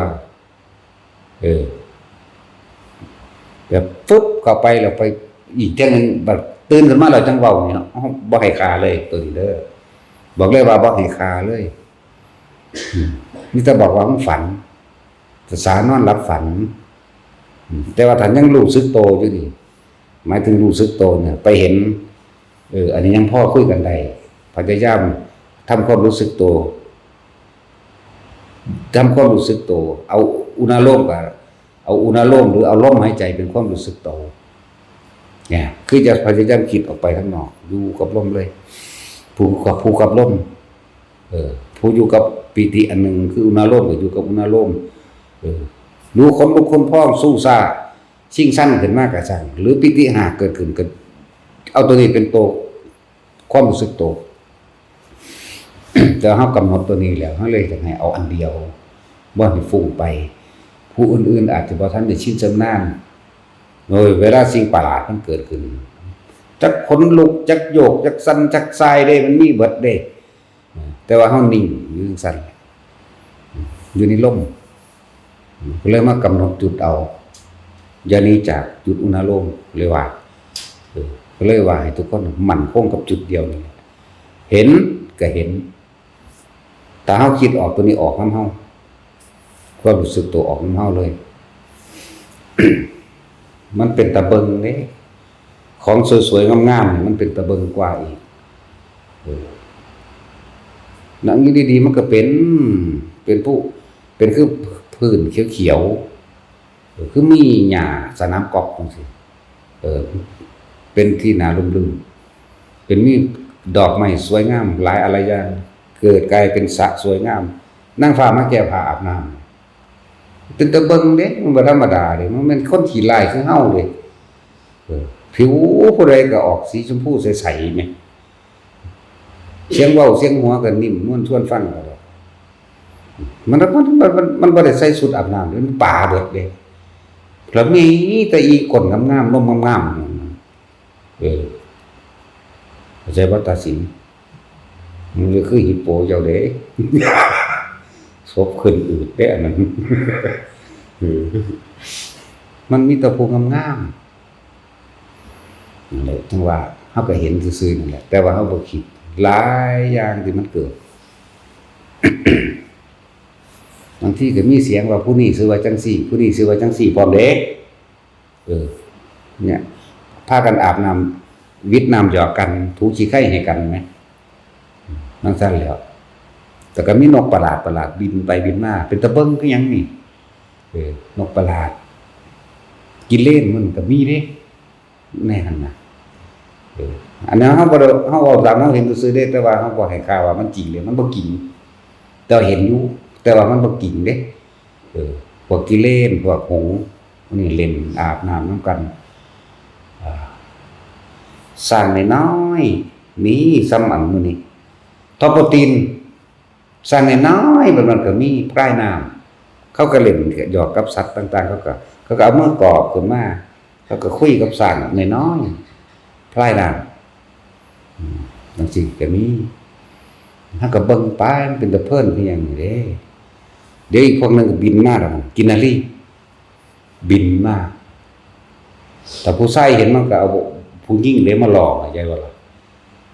เออ แบบฟึบเข้าไปแล้วไปอีกเทื่อหนึ่ง บัดตื่นขึ้นมาแล้วจั่งเว้านี่เนาะ เฮาบ่ให้ค่าเลยตัวนี้เด้อ บอกเลยว่าบ่ให้ค่าเลย อืม มีแต่บอกว่ามันฝัน ภาษานอนหลับฝัน อืม แต่ว่าถ้ายังรู้สึกโตอยู่นี่ หมายถึงรู้สึกโตเนี่ย ไปเห็น เออ อันนี้ยังพอคุยกันได้ พยายามทำความรู้สึกโต ทำความรู้สึกโต เอาอุณาโลมกับ เอาอุณาโลม หรือเอาลมหายใจเป็นความรู้สึกโต เนี่ย คือจะพยายามคิดออกไปข้างนอก อยู่กับลมเลย ผู้กับ ผู้กับลม เออ ผู้อยู่กับปีติอันหนึ่ง คืออุณาโลม ก็อยู่กับอุณาโลม เออ รู้ขนลุกขนพอง สู้ซ่า ชิงชันขึ้นมาก็ช่าง หรือปีติหากเกิดขึ้นก็ เอาตัวนี้เป็นตัว ความรู้สึกโต แต่เฮากำหนดตัวนี้แล้ว เฮาเลยอยากให้เอาอันเดียว บ่ให้ฟุ้งไป ผู้อื่นๆ อาจจะบ่ทันได้ชินชำนาญ โดยเวลาสิ่งประหลาดมันเกิดขึ้น จักขนลุก จักโยก จักสั่น จักส่ายเด้ มันมีเบิดเด้ แต่ว่าเฮานิ่งอยู่จั่งซั้น อยู่ในลม ก็เลยมากำหนดจุดเอา อย่าหนีจากจุดอุณาโลมเลยว่า เออ ก็เลยว่าให้ทุกคนมั่นคงกับจุดเดียวนี่แหละ เห็นก็เห็น ถ้าเฮาคิดออกตัวนี้ออกนำเฮา ความรู้สึกตัวออกนำเฮาเลย มันเป็นตาเบิ่งเด้ ของสวยๆงามๆนี่มันเป็นตาเบิ่งกว่าอีก เออ นั่งอยู่ดีๆมันก็เป็น เป็นผู้ เป็นคือพื้นเขียวๆ เออ คือมีหญ้าสนามกอล์ฟจังซี้ เออ เป็นที่น่าร่มรื่น เป็นมีดอกไม้สวยงามหลายอะไรอย่าง เกิดกลายเป็นสระสวยงาม นางฟ้ามาแก้ผ้าอาบน้ำ เป็นตาเบิ่งเด้ มันบ่ธรรมดาเด้ มันเป็นคนขี้ร้ายคือเฮาเด้ เออ ผิวผู้ใดก็ออกสีชมพูใสๆแหม เสียงเว้าเสียงหัวก็นิ่มนวลชวนฟังก็ดอก มัน มัน มัน มัน มันบ่ได้ใส่ชุดอาบน้ำเด้ มันปาเบิดเด้ แล้วมีแต่อีก้นงามๆ นมงามๆ เออ เข้าใจบ่ ตาสิน มันก็คือฮิปโปเจ้าเด้ ศพขึ้นอืดเด้อันนั้น เออ มันมีแต่ผู้งามๆ นั่นแหละ จั่งว่าเฮาก็เห็นซื่อๆนั่นแหละ แต่ว่าเฮาบ่คิด หลายอย่างที่มันเกิด บางทีก็มีเสียงว่าผู้นี้ชื่อว่าจั่งซี้ ผู้นี้ชื่อว่าจั่งซี้พร้อมเด้ เออ เนี่ย พากันอาบน้ำ หวิดน้ำหยอกกัน ถูขี้ไคร้ให้กันแหม จั่งซั้นแหล้ว แต่ก็มีนกประหลาดๆบินไปบินมา เป็นตาเบิ่งคือหยังนี่ เออ นกประหลาด กิเลนมันก็มีเด้ ในหั่นน่ะ เออ อันนั้นเฮาบ่ได้ เฮาเว้าตามเฮาเห็นซื่อๆเด้ แต่ว่าเฮาบ่ให้ค่าว่ามันจริงเด้ มันบ่จริง แต่ว่าเห็นอยู่ แต่ว่ามันบ่จริงเด้ เออ พวกกิเลน พวกหงส์ นี่เล่นอาบน้ำนำกัน อ่า ช้างน้อยๆ นี่ส่ำอันมื้อนี้ ทอปโปตีน ช้างน้อยๆ บัดมันก็มีพลายน้ำ เขาก็เล่นหยอกกับสัตว์ต่างๆ เขาก็ เขาก็เอามือกอบขึ้นมา เขาก็คุยกับช้างน้อยๆ พลายน้ำ อืม จั่งซี้ก็มี เฮาก็เบิ่งไป มันเป็นตาเพลินคือหยังนี่เด้ เดี๋ยวอีกพวกหนึ่งก็บินมาแล้ว กินนารี บินมา ถ้าผู้ชายเห็นมันก็เอาผู้หญิงเด้มาหล่อ เข้าใจบ่ล่ะ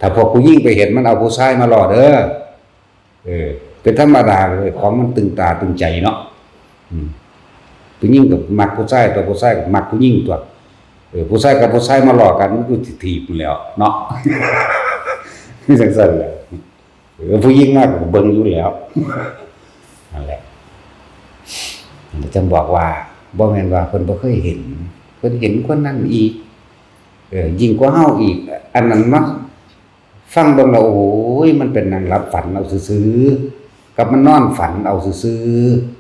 ถ้าพวกผู้หญิงไปเห็นมันเอาผู้ชายมาหล่อเด้อ เออ เป็นธรรมดาเลย ของมันตึงตาตึงใจเนาะ อืม ผู้หญิงก็มักผู้ชาย ตัวผู้ชายก็มักผู้หญิงตัว เออ ผู้ชายกับผู้ชายมาหล่อกัน มันก็สิถีบอยู่แล้วเนาะ คือจั่งซั้นแหละ เออ ผู้หญิงมาก็เบิ่งอยู่แล้ว นั่นแหละ จั่งบอกว่า บ่แม่นว่าเพิ่นบ่เคยเห็น เพิ่นเห็นคนนั้นอีก เออ ยิ่งกว่าเฮาอีก อันนั้นมาฟังเบิ่งแล้ว โอ้ย มันเป็นนั่งหลับฝันเอาซื่อๆ กับมันนอนฝันเอาซื่อ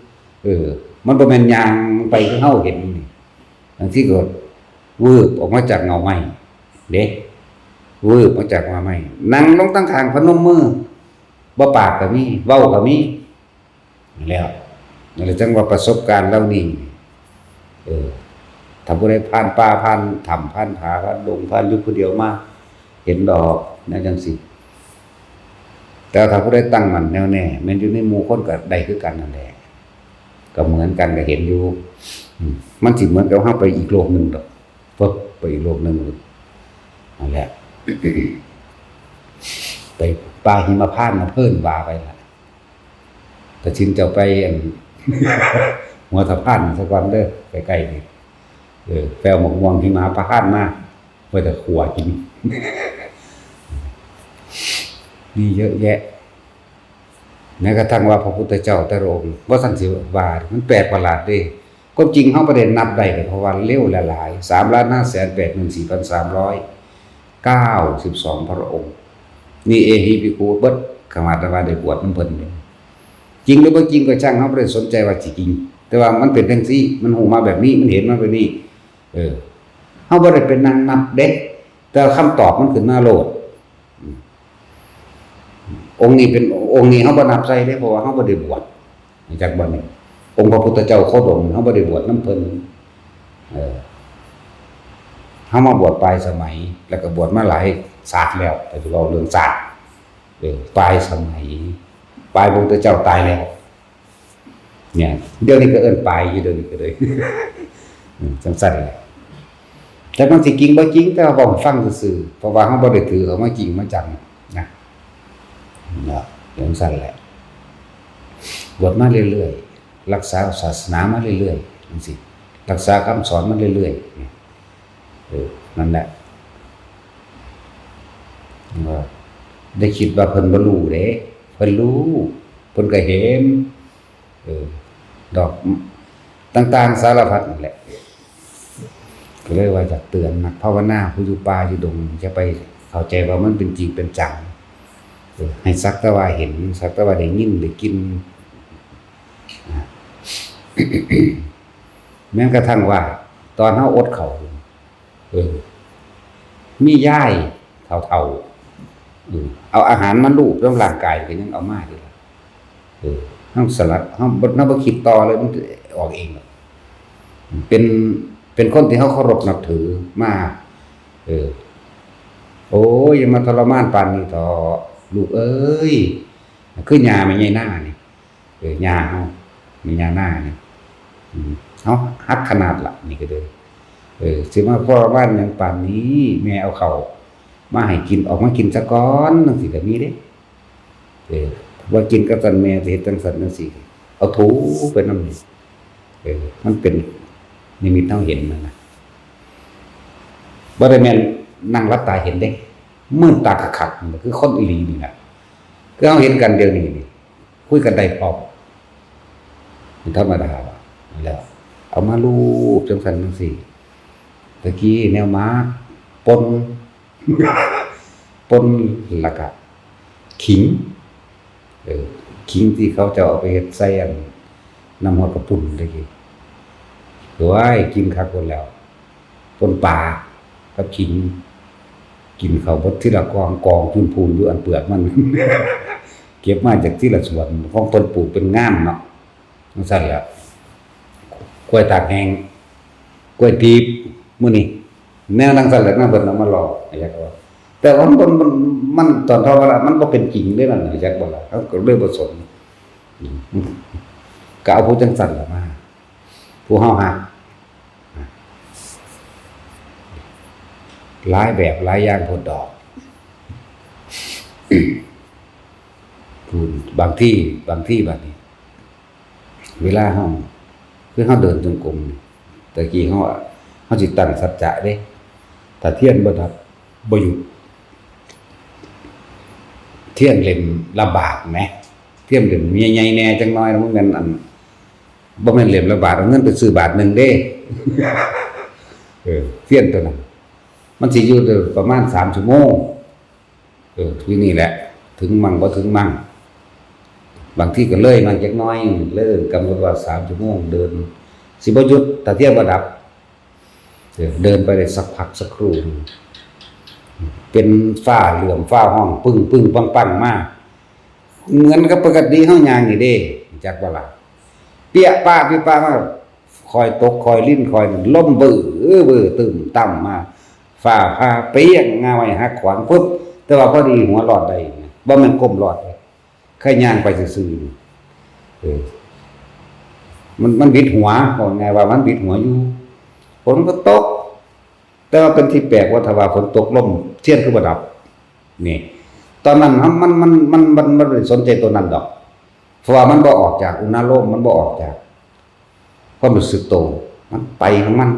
ๆ เออ มันบ่แม่นย่างไปคือเฮาเห็นนี่ บางทีก็วืบออกมาจากเงาไม้เด้ วืบมาจากเงาไม้ นั่งลงตั้งข้างพนมมือ บ่ปากก็มี เว้าก็มี แล้ว นั่นแหละจั่งว่าประสบการณ์เหล่านี้ เออ ถ้าผู้ใดผ่านป่า ผ่านถ้ำ ผ่านผา ผ่านดง ผ่านอยู่ผู้เดียวมา เห็นดอก แนวจั่งซี้ แต่ถ้าผู้ใดตั้งมั่นแน่วแน่ แม่นอยู่ในหมู่คนก็ได้คือกันนั่นแหละ ก็เหมือนกัน ก็เห็นอยู่ อืม มันสิเหมือนกับเฮาไปอีกโลกหนึ่งดอก ปึ๊บ ไปอีกโลกหนึ่ง นั่นแหละ ไปป่าหิมพานต์น่ะ เพิ่นว่าไปล่ะ แต่ชินเจ้าไปอัน หัวสะพานซะก่อนเด้อ ใกล้ๆนี่ เออ ไปเอาหมากม่วงหิมพานต์มา ไว้แต่ขั่วกิน มีเยอะแยะ แม้กระทั่งว่าพระพุทธเจ้าแต่ละองค์ บ่ทันสิว่า มันแปลกประหลาดเด้ ความจริงเฮาบ่ได้นับได้เด้ เพราะว่าเร็วหลายๆ สามล้านห้าแสนแปดหมื่นสี่พันสามร้อยเก้าสิบสองพระองค์ นี่เอหิภิกขุเบิด ขนาดว่าได้บวชนำเพิ่นเด้ จริงหรือบ่จริงก็ช่าง เฮาบ่ได้สนใจว่าสิจริง แต่ว่ามันเป็นจั่งซี้ มันฮู้มาแบบนี้ มันเห็นมาแบบนี้ เออ เฮาบ่ได้ไปนั่งนับเด้ แต่คำตอบมันขึ้นมาโลด อืม องค์นี้เป็น องค์นี้เฮาบ่นับใส่เด้ เพราะว่าเฮาบ่ได้บวช จักบ่นี่ องค์พระพุทธเจ้าโคดม เฮาบ่ได้บวชนำเพิ่น เออ เฮามาบวชปลายสมัย แล้วก็บวชมาหลายชาติแล้ว แต่สิเว้าเรื่องชาติ เออ ปลายสมัย ปลายพระพุทธเจ้าตายแล้ว เนี่ย เดี๋ยวนี้ก็เอิ้นปลายอยู่ เดี๋ยวนี้ก็เลย อืม จั่งซั้นแหละ แต่มันสิจริงบ่จริง แต่ว่าเว้าให้ฟังซื่อๆ เพราะว่าเราบ่ได้ถือเขามาจริงมาจังนะ เนาะ จังซั่นแหละ บวชมาเรื่อยๆ รักษาศาสนามาเรื่อยๆ จังซี่ รักษาคำสอนมาเรื่อยๆ เออ นั่นแหละ ว่าได้คิดว่าเพิ่นบ่รู้เด้ เพิ่นรู้ เพิ่นก็เห็น เออ ดอกต่างๆ สารพัดนั่นแหละ ก็เลยว่าอยากเตือนนักภาวนาผู้อยู่ป่าอยู่ดง อย่าไปเข้าใจว่ามันเป็นจริงเป็นจัง เออ ให้สักแต่ว่าเห็น สักแต่ว่าได้ยินได้กิน นะ แม้กระทั่งว่าตอนเฮาอดข้าว เออ มียายเฒ่าๆ เออ เอาอาหารมาลูบนำร่างกายก็ยังเอามาอยู่ล่ะ เออ เฮาสลัด เฮาบ่ เฮาบ่คิดต่อเลย มันออกเองหรอก เป็น เป็นคนที่เฮาเคารพนับถือมา เออ โอ้ย อย่ามาทรมานปานนี้เถาะ ลูกเอ้ย คือย่าแม่ใหญ่นานี่ เออ ย่าเฮา แม่ย่านานี่ อืม เฮาฮักขนาดล่ะ นี่ก็เด้อ เออ สิมาทรมานหยังปานนี้ แม่เอาข้าวมาให้กิน ออกมากินซะก่อน จังซี่ก็มีเด้ เออ ว่ากินกับซั่นแม่สิเฮ็ดจังซั่นจังซี่ เอาถูไปนำนี่ เออ มันเป็นนิมิตเฮาเห็นนั่นน่ะ บ่ได้แม่นนั่งหลับตาเห็นเด้ มืดตาคักๆ นี่คือคนอีหลีนี่ล่ะ คือเฮาเห็นกันเดี๋ยวนี้นี่ คุยกันได้พร้อม มันธรรมดาว่ะ แล้วเอามาลูบจังซั่นจังซี่ ตะกี้แนวหมาก ป่น ป่น แล้วก็ขิง เออ ขิงที่เขาจะเอาไปเฮ็ดใส่อันน้ำฮอดกะปุ้นตะกี้ โอ้ย กินคักโพดแล้ว ป่นปลากับขิง กินเข้าเบิดทีละกอง กองพูนๆ อยู่อันเปลือกมัน เก็บมาจากทีละสวน ของเพิ่นปลูกเป็นงามเนาะ จังซั่นแหละ กล้วยตากแห้ง กล้วยตีบ มื้อนี้ แนวจังซั่นแหละ นำเพิ่นเอามาลอก อยากว่า แต่ว่ามัน มัน มัน ตอนทอดว่ามันบ่เป็นจริงเด้นั่นน่ะ อยากบ่ล่ะ เฮาก็เลยบ่สน อืม ก็เอาผู้จังซั่นล่ะมา ผู้เฮาฮัก หลายแบบหลายอย่างโพดดอก พู้น บางที บางทีบัดนี้ เวลาเฮา คือเฮาเดินจงกรมนี่ ตะกี้เฮาอะ เฮาสิตั้งสัจจะเด้ ถ้าเทียนบ่ดับ บ่หยุด เทียนเล่มละบาทแหม เทียนเล่มใหญ่ๆ แหน่จักหน่อย มันแม่นอัน บ่แม่นเล่มละบาท เอาเงินไปซื้อบาทหนึ่งเด้ เออ เทียนตัวนั้น มันสิอยู่ได้ประมาณสามชั่วโมง เออ อยู่นี่แหละ ถึงมั่งบ่ถึงมั่ง บางทีก็เลยมาจักหน่อย เลยกำหนดว่าสามชั่วโมงเดิน สิบ่หยุด ถ้าเทียนบ่ดับ เออ เดินไปได้สักพักสักครู่หนึ่ง เป็นฟ้าเหลืองฟ้าห้อง ปึ้งปึ้งปังปังมา เหมือนกับปกติเฮาย่างนี่เด้ จักบ่ล่ะ เปี้ยะป้าะเปี้ยะป้าะมา คอยตกคอยลิ่นคอยล้มเบ้อเบ้อตึมตั้มมา ฟ้าผ่าเปรี้ยง งาไม้หักขวางปึ๊บ แต่ว่าพอดีหัวรอดได้นะ บ่แม่นก้มรอดเด้ แค่ย่างไปซื่อๆ เออ มัน มันบิดหัว ว่าง่ายว่ามันบิดหัวอยู่ ฝนก็ตก แต่ว่าเป็นที่แปลกว่าถ้าว่าฝนตกลมเทียนคือบ่ดับ นี่ ตอนนั้นมัน มัน มัน มัน มันบ่ได้สนใจตัวนั้นดอก เพราะว่ามันบ่ออกจากอุณาโลม มันบ่ออกจากความรู้สึกโต มันไปของมัน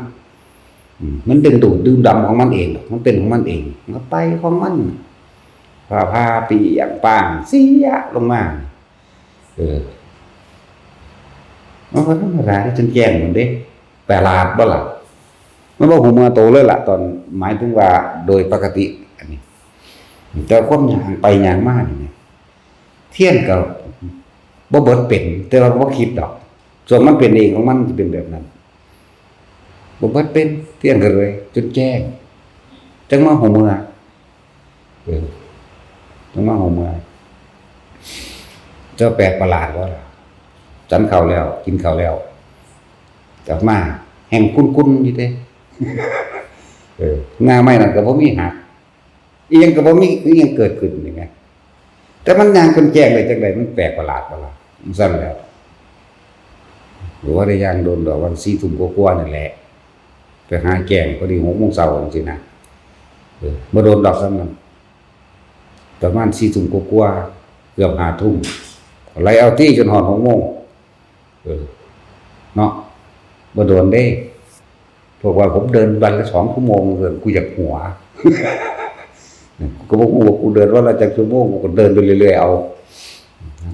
อืม มันดึงดูดดื่มด่ำของมันเองดอก มันเป็นของมันเอง มันก็ไปของมัน ผ่าผ่าเปรี้ยงป้างเสียลงมา เออ มันก็ธรรมดาที่จนแจ้งมันเด้ ประหลาดบ่ล่ะ มันบ่ฮู้เมื่อโตเลยล่ะ ตอน หมายถึงว่าโดยปกติ อันนี้ แต่ความย่างไปย่างมานี่นะ เทียนก็บ่เบิดเป็น แต่ว่าบ่คิดดอก ส่วนมันเป็นเองของมันสิเป็นแบบนั้น บ่เบิดเป็น เทียนก็เลย จนแจ้ง จังมาฮู้เมื่อ เออ จังมาฮู้เมื่อ เจ้าแปลกประหลาดบ่ล่ะ ฉันข้าวแล้ว กินข้าวแล้ว กลับมา แฮงคุ้นๆ อยู่เด้ เออ งาไม้นั่นก็บ่มีหัก อีหยังก็บ่มี อีหยังเกิดขึ้นนี่ไง แต่มันย่างจนแจ้งได้จังใด มันแปลกประหลาดบ่ล่ะ จังซั่นแหล้ว บ่ได้ย่างโดนดอก วันสี่ทุ่มกว่าๆ นั่นแหละ ไป ไปหาแกงพอดีหกโมงเช้าจังซี่นะ เออ บ่โดนดอกซ้ำนั้น ประมาณสี่ทุ่มกว่าๆ เกือบห้าทุ่ม ไล่เอาตี้จนฮอดหกโมง เออ เนาะ บ่โดนเด้ พวกว่าผมเดินวันละสองชั่วโมง เออ กูอยากหัว ก็บ่ฮู้ว่ากูเดินวันละจักชั่วโมง กูก็เดินไปเรื่อยๆ เอา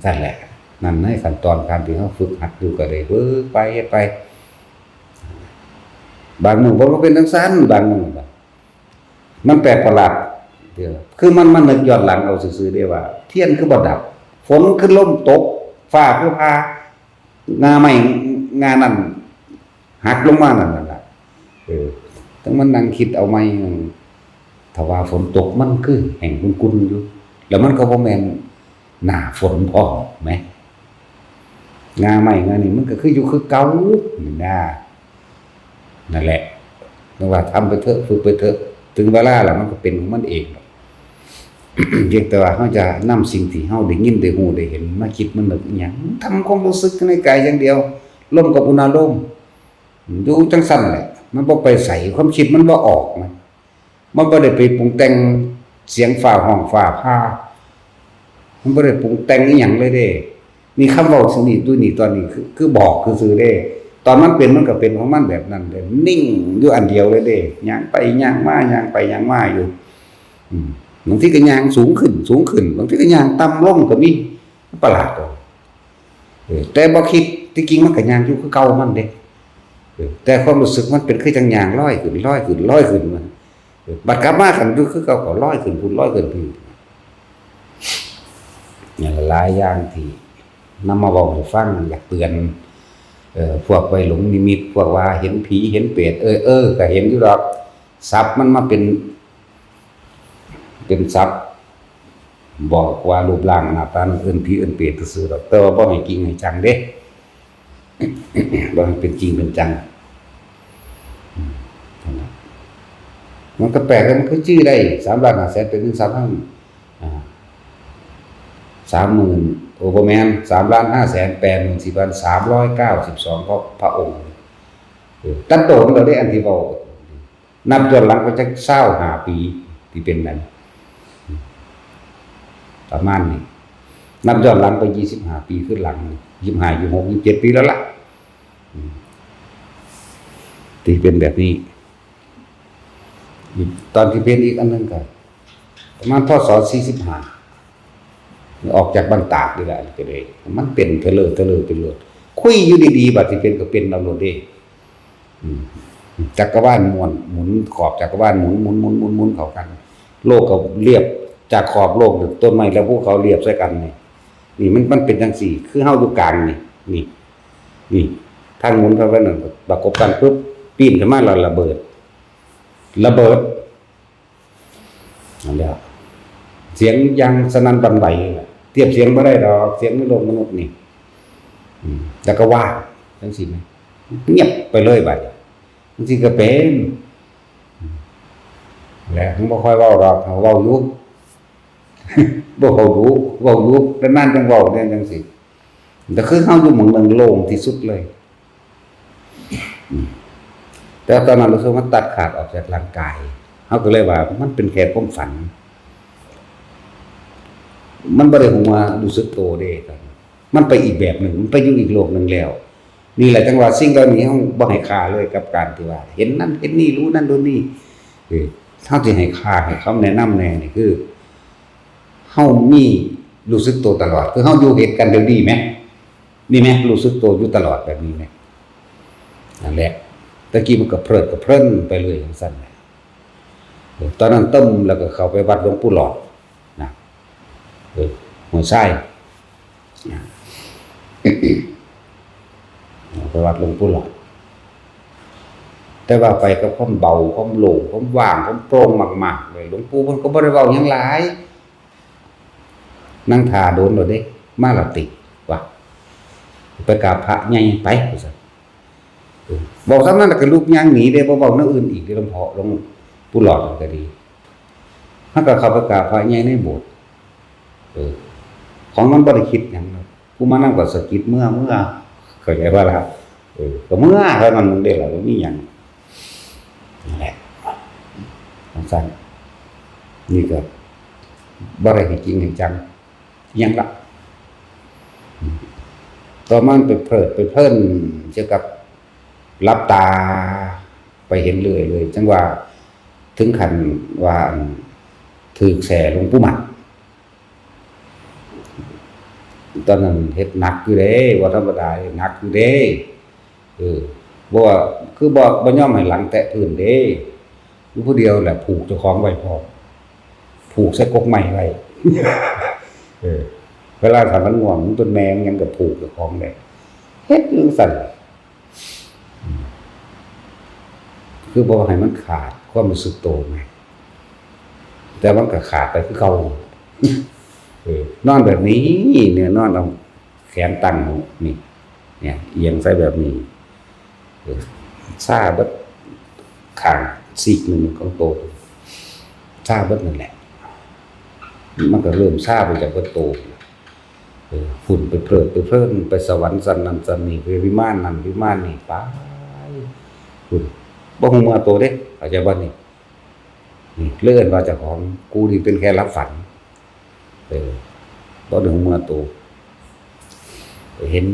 นั่นแหละ นั่นในขั้นตอนการที่เราฝึกหัดอยู่ก็ได้ เออ ไป เฮ็ดไป บางมื้อบ่เป็นจังซั่น บางมื้อ มันแปลกประหลาด เดี๋ยว คือมันมานึกย้อนหลังเอาซื่อๆ เด้ว่า เทียนคือบ่ดับ ฝนคือลมตก ฟ้าคือผ่า งาไม้ งานั่น หักลงมานั่นน่ะ เออ ต้องมานั่งคิดเอาใหม่ ถ้าว่าฝนตกมันคือแห้งกุ่นๆ อยู่ แล้วมันก็บ่แม่นหน้าฝนพร้อมแหม งาไม้งานี่มันก็คืออยู่คือเก่า นี่นะ นั่นแหละ เรียกว่าทำไปเถอะ ฝึกไปเถอะ ถึงเวลาแล้วมันก็เป็นของมันเอง เพียงแต่ว่าเราจะนำสิ่งที่เราได้ยิน ได้ฮู้ ได้เห็น มาคิดมานึกอิหยัง ทำความรู้สึกในกายอย่างเดียว ลมกับอุณาโลม อยู่จังซั่นแหละ มันบ่ไปไส ความคิดมันบ่ออกนะ มันบ่ได้ไปปรุงแต่งเสียงฟ้าฮ้องฟ้าผ่า มันบ่ได้ปรุงแต่งอิหยังเลยเด้ นี่คำเว้าสิ่งนี้ ตัวนี้ ตอนนี้ คือ คือบอกซื่อๆ เด้ ตอนมันเป็น มันก็เป็นของมันแบบนั้นเด้ นิ่งอยู่อันเดียวเลยเด้ ย่างไปย่างมา ย่างไปย่างมาอยู่ อืม บางทีก็ย่างสูงขึ้น สูงขึ้น บางทีก็ย่างต่ำลงก็มี ประหลาดเลย เออ แต่บ่คิด ที่จริงมันก็ย่างอยู่คือเก่ามันเด้ เออ แต่ความรู้สึกมันเป็นคือจั่งย่างลอยขึ้น ลอยขึ้น ลอยขึ้นมา เออ บัดกลับมาคันอยู่คือเก่าก็ลอยขึ้นพุ้น ลอยขึ้นพี้ เนี่ยหลายอย่างที่นำมาเว้าให้ฟัง อยากเตือน เอ่อ พวกไปหลงนิมิต พวกว่าเห็นผีเห็นเปรต เออ เออ ก็เห็นอยู่ดอก ศัพท์มันมาเป็น เป็นศัพท์ บอกว่ารูปร่างหน้าตาเอิ้นผีเอิ้นเปรตซื่อๆดอก แต่ว่าบ่ให้จริงให้จังเด้ บ่ให้เป็นจริงเป็นจัง อืม นั่นล่ะ มันก็แปลกเลย มันคือจื้อได้ สามล้านห้าแสน เป็นเงินสามพัน อ่า สามหมื่น โอ้ บ่แม่น สามล้านห้าแสนแปดหมื่นสี่พันสามร้อยเก้าสิบสอง พระ พระองค์ เออ ตัดโตมันก็ได้อันที่เว้า นับย้อนหลังไปจักซาวห้าปีที่เป็นนั้น ประมาณนี้ นับย้อนหลังไปยี่สิบห้าปีขึ้นหลัง ยี่สิบห้า ยี่สิบหก ยี่สิบเจ็ด ปีแล้วล่ะ อืม ที่เป็นแบบนี้ ตอนที่เป็นอีกอันหนึ่งก็ประมาณ พ.ศ. สี่สิบห้า ออกจากบ้านตากนี่แหละ ก็เลย มันเป็นเทเลอร์เทเลอร์เป็นโลด คุยอยู่ดีๆ บัดที่เป็นก็เป็นเอาโลดเด้ อืม จักรวาลม้วน หมุน ขอบจักรวาลหมุน หมุน หมุน หมุน หมุนเข้ากัน โลกก็เรียบ จากขอบโลก ต้นไม้และภูเขาเรียบใส่กันนี่ นี่มัน มันเป็นจังซี่ คือเฮาอยู่กลางนี่ นี่ นี่ ทางหมุนเข้าไปนั่น ประกบกันปุ๊บ ปีนขึ้นมาแล้วระเบิด ระเบิด นั่นแหละ เสียงอย่างสนั่นหวั่นไหวเลยล่ะ เทียบเสียงบ่ได้ดอก เสียงในโลกมนุษย์นี่ อืม แล้วก็ว่างจังซี่นะ เงียบไปเลยบัดนี้ จังซี่ก็เป็น อืม และมันบ่ค่อยเว้าดอก เฮาเว้าอยู่ บ่เว้าดุ เว้าอยู่ นานๆจังเว้าเนี่ยจังซี่ แต่คือเฮาอยู่หม่องหนึ่งโล่งที่สุดเลย อืม แต่ตอนนั้นรู้สึกว่ามันตัดขาดออกจากร่างกาย เฮาก็เลยว่ามันเป็นแค่ความฝัน มันบ่ได้ฮู้ว่ารู้สึกโตเด้ มันไปอีกแบบหนึ่ง มันไปอยู่อีกโลกหนึ่งแล้ว นี่แหละจั่งว่าสิ่งเหล่านี้เฮาบ่ให้ค่าเลยกับการที่ว่า เห็นนั่นเห็นนี่ รู้นั่นรู้นี่ เออ เฮาสิให้ค่าให้คำแนะนำแน่นี่คือ เฮามีรู้สึกโตตลอด คือเฮาอยู่เหตุการณ์เดียวนี้แหม นี่แหม รู้สึกโตอยู่ตลอดแบบนี้แหม นั่นแหละ ตะกี้มันก็เพลิดก็เพลินไปเลยจั่งซั่นแหละ เออ ตอนนั้นตึมแล้วก็เข้าไปวัดหลวงปู่หลอดนะ เออ ห้วยทรายนะ ไปวัดหลวงปู่หลอด แต่ว่าไปกับความเบา ความโล่ง ความว่าง ความโปร่งมากๆเลย หลวงปู่เพิ่นก็บ่ได้เว้าหยังหลาย นั่งท่าโดนโลดเด้ มาละติ ว่า ไปกราบพระใหญ่ไป ว่าซั่น เออ เว้าส่ำนั้นแล้วก็ลุกย่างหนีเด้ บ่เว้าแนวอื่นอีกเด้ หลวงพ่อ หลวงปู่หลอดก็ดี เฮาก็เข้าไปกราบพระใหญ่ในโบสถ์ เออ ของมันบ่ได้คิดหยังดอก ผู้มานำก็สะกิดเมือ เมือ เข้าใจบ่ล่ะ เออ ก็เมือเท่านั้นเด้ล่ะ บ่มีหยัง นั่นแหละ จั่งซั้น นี่ก็บ่ได้ให้จริงให้จัง อิหยังละ ต่อมามันไปเพลิดไปเพลินเกี่ยวกับหลับตา ไปเห็นเรื่อยเลย จั่งว่าถึงขั้นว่า อัน ถืกแส้หลวงปู่หมัด ตอนนั้นเฮ็ดหนักอยู่เด้ บ่ธรรมดา หนักอยู่เด้ เออ บ่ว่า คือบ่ บ่ยอมให้หลังแตะพื้นเด้ อยู่ผู้เดียวแหละ ผูกเจ้าของไว้พร้อม ผูกใส่กกไม้ไว้ เออ เวลาถ้ามันง่วง มันเป็นแมงหยังก็ผูกเจ้าของไว้ เฮ็ดอยู่จั่งซั้น คือบ่ให้มันขาดความรู้สึกโตไง แต่มันก็ขาดไปคือเก่า เออ นอนแบบนี้เนี่ย นอนเอาแขนตั้งนี่ เนี่ย เอียงใส่แบบนี้ เออ ชาเบิดข้างซีกหนึ่งของโต ชาเบิดนั่นแหละ มันก็เริ่มชาไปจากเบิดโต เออ พุ่นไปเพลิดไปเพลิน ไปสวรรค์ชั้นนั้นชั้นนี้ ไปวิมานนั้นวิมานนี้ ไป พุ่น บ่ฮู้เมื่อโตเด้ เข้าใจบ่นี่ นี่ เลยเอิ้นว่าเจ้าของ กูนี่เป็นแค่หลับฝัน เออ บ่ได้ฮู้เมื่อโต เห็น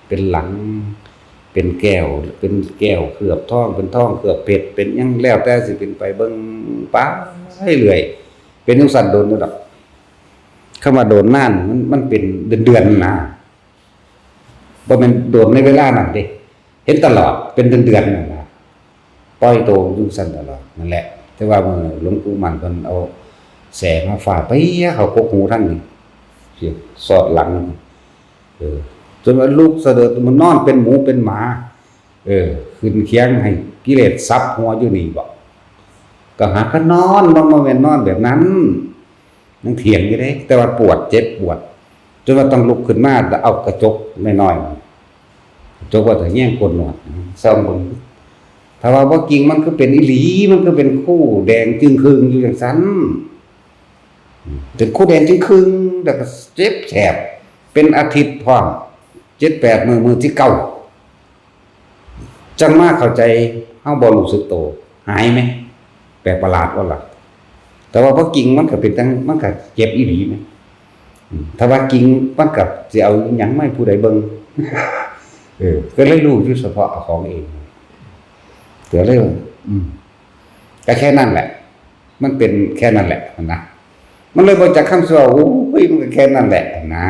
เป็นหลัง เป็นแก้ว เป็นแก้วเคลือบทอง เป็นทองเคลือบเพชร เป็นหยังแล้วแต่สิเป็นไป เบิ่งไปเรื่อย เป็นจั่งซั้นโดนอยู่ดอก คำว่าโดนนาน มัน มันเป็นเดือนๆ นะ บ่แม่นโดนในเวลานั้นเด้ เห็นตลอด เป็นเดือนๆ นั่นนะ ปล่อยโตอยู่จั่งซั้นตลอด นั่นแหละ แต่ว่ามื้อหลวงปู่มั่นเพิ่นเอาแส้มาฟาด ไปเข้ากกหูทางนี้ สอดหลัง เออ จนว่าลุกสะเดิด มันนอนเป็นหมูเป็นหมา เออ ขึ้นเคียงให้กิเลสสับหัวอยู่นี่บ่ ก็หาก็นอน บ่ บ่แม่นนอนแบบนั้น ยังเถียงอยู่เด้ แต่ว่าปวด เจ็บปวด จนว่าต้องลุกขึ้นมาแล้วเอากระจกน้อยๆ กระจกว่าแต่แย่งโกนหนวด ส่องเบิ่ง ถ้าว่าบ่จริงมันคือเป็นอีหลี มันคือเป็นคู่แดงจึ่งครึงอยู่จั่งซั้น เป็นคู่แดงจึ่งครึง แล้วก็เจ็บแสบ เป็นอาทิตย์พร้อม เจ็ดแปดมื้อ มื้อที่เก้า จั่งมาเข้าใจ เฮาบ่รู้สึกโต หายไหม แปลกประหลาดบ่ล่ะ แต่ว่าพอจริงมันก็เป็นจั่ง มันก็เจ็บอีหลีไหม อืม ถ้าว่าจริงมันก็สิเอาหยังมาให้ผู้ใดเบิ่ง เออ ก็เลยรู้อยู่เฉพาะเอาของเอง ก็เลยว่า อืม ก็แค่นั้นแหละ มันเป็นแค่นั้นแหละนะ มันเลยบ่จักคำสิว่า โอ้ย มันก็แค่นั้นแหละนะ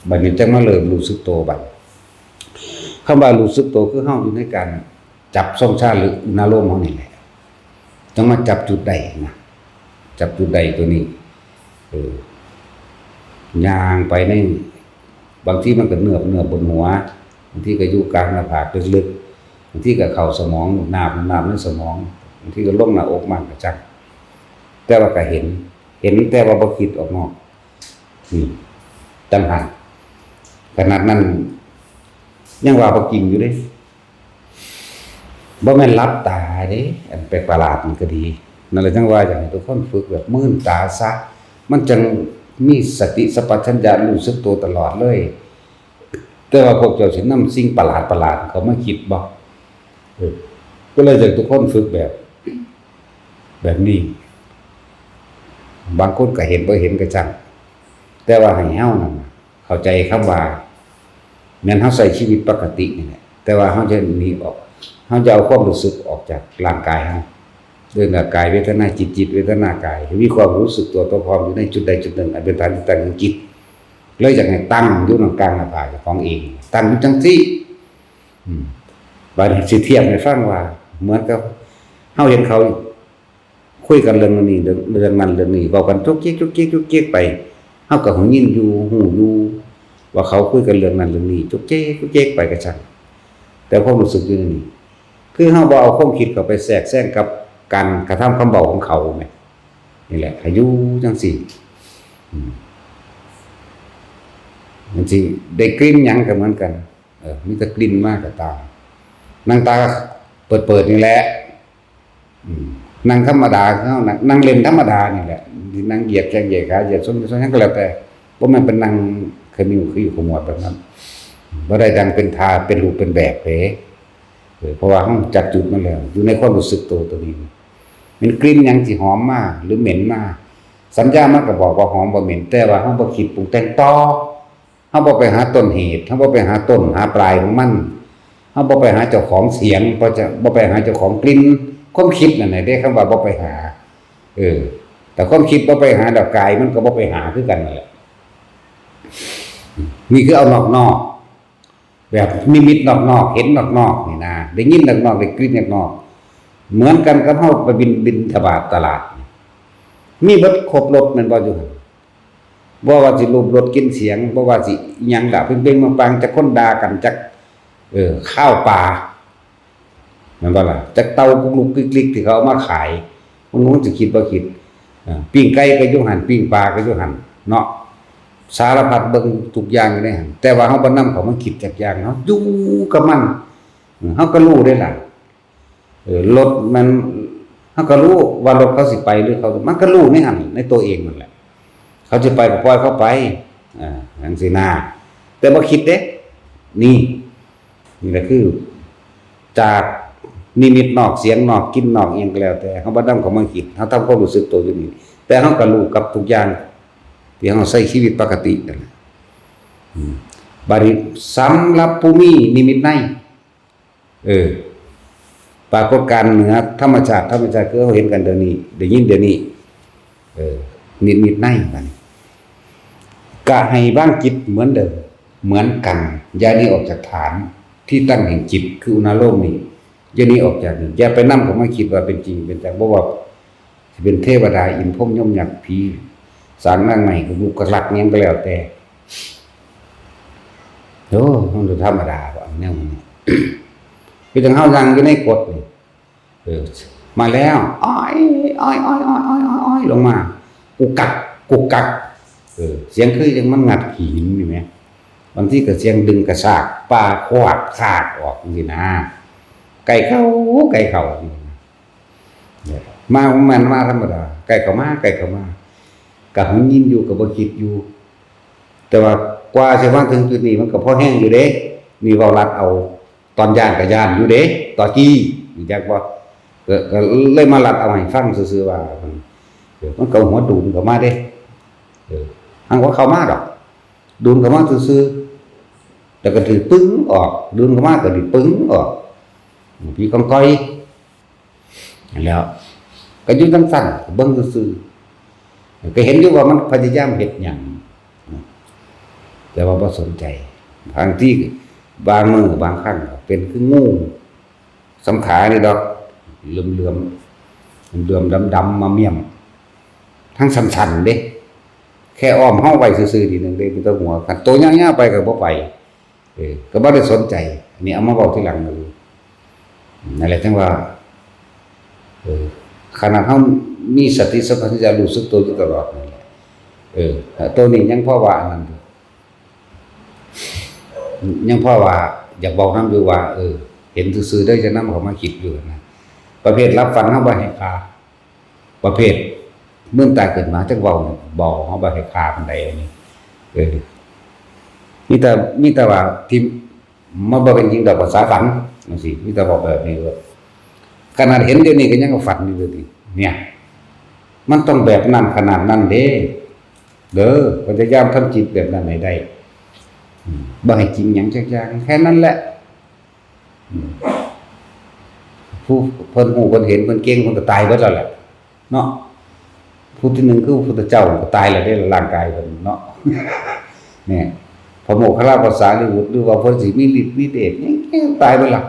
บัดนี้จั่งมาเริ่มรู้สึกโตบัด คำว่ารู้สึกโตคือเฮาอยู่ในการจับทรงชาติหรืออุณาโลมเฮานี่แหละ จั่งมาจับจุดใดนะ จับจุดใดตัวนี้ เออ ย่างไปใน บางทีมันก็เนือบ เนือบบนหัว บางทีก็อยู่กลางหน้าผากลึกๆ บางทีก็เข้าสมอง นาบ นาบในสมอง บางทีก็ลงหน้าอกมากก็จัง แต่ว่าก็เห็น เห็นแต่ว่าบ่คิดออกนอก นี่ ต่างหาก ขนาดนั้น ยังว่าบ่จริงอยู่เด้ บ่แม่นหลับตาเด้ อันแปลกประหลาดมันก็ดี นั่นแหละจั่งว่าอยากให้ทุกคนฝึกแบบมืนตาซะ มันจั่งมีสติสัมปชัญญะรู้สึกตัวตลอดเลย แต่ว่าพวกเจ้าสินำสิ่งประหลาดประหลาดเข้ามาคิดบ่ เออ ก็เลยอยากให้ทุกคนฝึกแบบ แบบนี้ บางคนก็เห็นบ่เห็นก็ช่าง แต่ว่าให้เฮานั่นน่ะ เข้าใจคำว่า แม่นเฮาใช้ชีวิตปกตินี่แหละ แต่ว่าเฮาจะหนีออก เฮาจะเอาความรู้สึกออกจากร่างกายเฮา เรื่องกายเวทนาจิต จิตเวทนากาย ให้มีความรู้สึกตัว ตัวพร้อมอยู่ในจุดใดจุดหนึ่ง อันเป็นฐานที่ตั้งของจิต เลยอยากให้ตั้งอยู่ตรงกลางหน้าผากเจ้าของเอง ตั้งอยู่จั่งซี้ อืม บาดนี้สิเทียบให้ฟังว่า เหมือนกับเฮาเห็นเขา คุยกันเรื่องนี้ เรื่อง เรื่องนั้นเรื่องนี้ เว้ากันจุกจิกจุกจิกจุกจิกไป เฮาก็หูยินอยู่ ฮู้อยู่ ว่าเขาคุยกันเรื่องนั้นเรื่องนี้ จุกจิกจุกจิกไปก็ช่าง แต่ความรู้สึกอยู่ในนี้ คือเฮาบ่เอาความคิดเข้าไปแทรกแซงกับการกระทำคำเว้าของเขาแหม นี่แหละ ให้อยู่จั่งซี้ อืม มันสิได้กลิ่นหยังก็เหมือนกัน เออ มีแต่กลิ่นมาก็ตาม นั่งตาเปิดๆ นี่แหละ อืม นั่งธรรมดาคือเฮานั่ง นั่งเล่นธรรมดานี่แหละ สินั่งเหยียดแข้งเหยียดขา เหยียดส้นเหยียดส้นหยังก็แล้วแต่ บ่แม่นเป็นนั่งขมิวคืออยู่ขมวดแบบนั้น บ่ได้ดังเป็นท่าเป็นรูปเป็นแบบเด้ เออ เพราะว่าเฮาจักจุดมันแล้ว อยู่ในความรู้สึกตัวตัวนี้ มันกลิ่นหยังสิหอมมา หรือเหม็นมา สัญญามันก็บอกว่าหอมบ่เหม็น แต่ว่าเฮาบ่คิดปรุงแต่งต่อ เฮาบ่ไปหาต้นเหตุ เฮาบ่ไปหาต้นหาปลายของมัน เฮาบ่ไปหาเจ้าของเสียง บ่จะ บ่ไปหาเจ้าของกลิ่น ความคิดนั่นแหละเด้ คำว่าบ่ไปหา เออ แต่ความคิดบ่ไปหา แล้วกายมันก็บ่ไปหาคือกันนั่นแหละ นี่คือเอานอกๆ แบบนิมิตนอกๆ เห็นนอกๆ นี่นะ ได้ยินนอกๆ ได้กลิ่นนอกๆ เหมือนกันกับเฮาไปบิน บิณฑบาตตลาด มีเบิดครบรสแม่นบ่อยู่หั่น บ่ว่าสิรูปรสกลิ่นเสียง บ่ว่าสิอิหยังล่ะ เปงๆ ปังๆ จักคนด่ากัน จัก เออ ข้าวปลา แม่นบ่ล่ะ จักเต่ากุกลุกกลิกๆ ที่เขาเอามาขาย มันคงสิคิดบ่คิด อ่า ปิ้งไก่ก็อยู่หั่น ปิ้งปลาก็อยู่หั่นเนาะ สารพัดเบิ่งทุกอย่างอยู่ในหั่น แต่ว่าเฮาบ่นำเข้ามาคิดจักอย่าง เฮาอยู่กับมัน อืม เฮาก็รู้เด้ล่ะ เออ รถมัน เฮาก็รู้ว่ารถเขาสิไปหรือเขา มันก็รู้ในหั่น ในตัวเองนั่นแหละ เขาสิไปก็ปล่อยเขาไป อ่า จั่งซี้นะ แต่บ่คิดเด้ นี่ นี่แหละคือ จากนิมิตนอก เสียงนอก กลิ่นนอก อิหยังก็แล้วแต่ เฮาบ่นำเข้ามาคิด เฮาทำความรู้สึกตัวอยู่นี่ แต่เฮาก็รู้กับทุกอย่าง ที่เฮาใช้ชีวิตปกตินั่นแหละ อืม บาดนี้สำหรับผู้มีนิมิตใน เออ ปรากฏการณ์เหนือธรรมชาติ ธรรมชาติคือเฮาเห็นกันเดี๋ยวนี้ ได้ยินเดี๋ยวนี้ เออ นิมิตใน บาดนี้ กะให้วางจิตเหมือนเดิม เหมือนกัน อย่าหนีออกจากฐานที่ตั้งแห่งจิต คืออุณาโลมนี่ อย่าหนีออกจากนี่ อย่าไปนำเข้ามาคิดว่าเป็นจริงเป็นจัง บ่ว่าสิเป็นเทวดา อินทร์ พรหม ยม ยักษ์ ผี สางนางไม้ กุกลุกกักลัก อิหยังก็แล้วแต่ โอ้ มันธรรมดาบ่ แนวนี้ คือจั่งเฮานั่งอยู่ในกฎนี่ เออ มาแล้ว อ้อย อ้อย อ้อย อ้อย อ้อย อ้อย อ้อย ลงมา กุกกัก กุกกัก เออ เสียงคือจั่งมันงัดขี้หินนี่แหม บางทีก็เสียงดึงกระชาก ปลาควักคากออกจั่งซี้นะ ไกลเข้า ไกลเข้า มาของมันมาธรรมดา ไกลเข้ามา ไกลเข้ามา ก็หึงยินอยู่ ก็บ่คิดอยู่ แต่ว่ากว่าสิมาถึงจุดนี้ มันก็พอแฮงอยู่เด้ นี่เว้าลัดเอา ตอนย้านก็ย้านอยู่เด้ ตอนกี้ รู้จักบ่ ก็ ก็เลยมาลัดเอาให้ฟังซื่อๆ ว่า เออ มันก็หัวดูนเข้ามาเด้ เออ หังว่าเข้ามาดอก ดูนเข้ามาซื่อๆ แล้วก็ถือปึ้งออก ดูนเข้ามาก็ถือปึ้งออก ผีกองกอย นั่นแหล้ว ก็อยู่จั่งซั้น เบิ่งซื่อๆ ก็เห็นอยู่ว่ามันพยายามเฮ็ดหยัง แต่ว่าบ่สนใจ บางทีบางมื้อบางครั้งก็เป็นคืองู สำขานี่ดอก เหลื่อมๆ เหลื่อมดำๆ มาเมี่ยม ทั้งสั้นๆ เด้ แค่อ้อมเฮาไว้ซื่อๆ นิดนึงเด้ มีแต่หัว คันโตยาวๆ ไปก็บ่ไป เออ ก็บ่ได้สนใจ อันนี้เอามาเว้าทีหลัง นั่นแหละ จั่งว่า เออ ขนาดเฮามีสติสัมปชัญญะรู้สึกตัวอยู่ตลอดนั่นแหละ เออ ตัวนี้ยังพอว่าอันนั้นอยู่ ยังพอว่าอยากบอกนำอยู่ว่า เออ เห็นซื่อๆ เด้อ จะนำเข้ามาคิดอยู่นะ ประเภทหลับฝันเฮาบ่ให้ค่า ประเภทมื่นตาขึ้นมาจักเว้าเนี่ย บ่ เฮาบ่ให้ค่าปานใดอันนี้ เออ มีแต่ มีแต่ว่าที่ มันบ่เป็นจริงดอก ภาษาฝันจั่งซี้ มีแต่บอกแบบนี้เลย ขนาดเห็นเดี๋ยวนี้ก็ยังฝันอยู่เดี๋ยวนี้ เนี่ย มันต้องแบบนั้นขนาดนั้นเด้ เด้อ พยายามทำจิตแบบนั้นให้ได้ อืม บ่ให้จริงหยังจักอย่าง แค่นั้นแหละ อืม ผู้เพิ่นฮู้ เพิ่นเห็น เพิ่นเก่ง เพิ่นก็ตายเบิดแล้วแหละ เนาะ ผู้ที่หนึ่งคือพระพุทธเจ้าก็ตายแล้วเด้ ร่างกายเพิ่นเนาะ เนี่ย พระโมคคัลลาภาษาลิบุตร หรือว่าเพิ่นสิมีฤทธิ์มีเดช ยัง ยังตายเบิดละ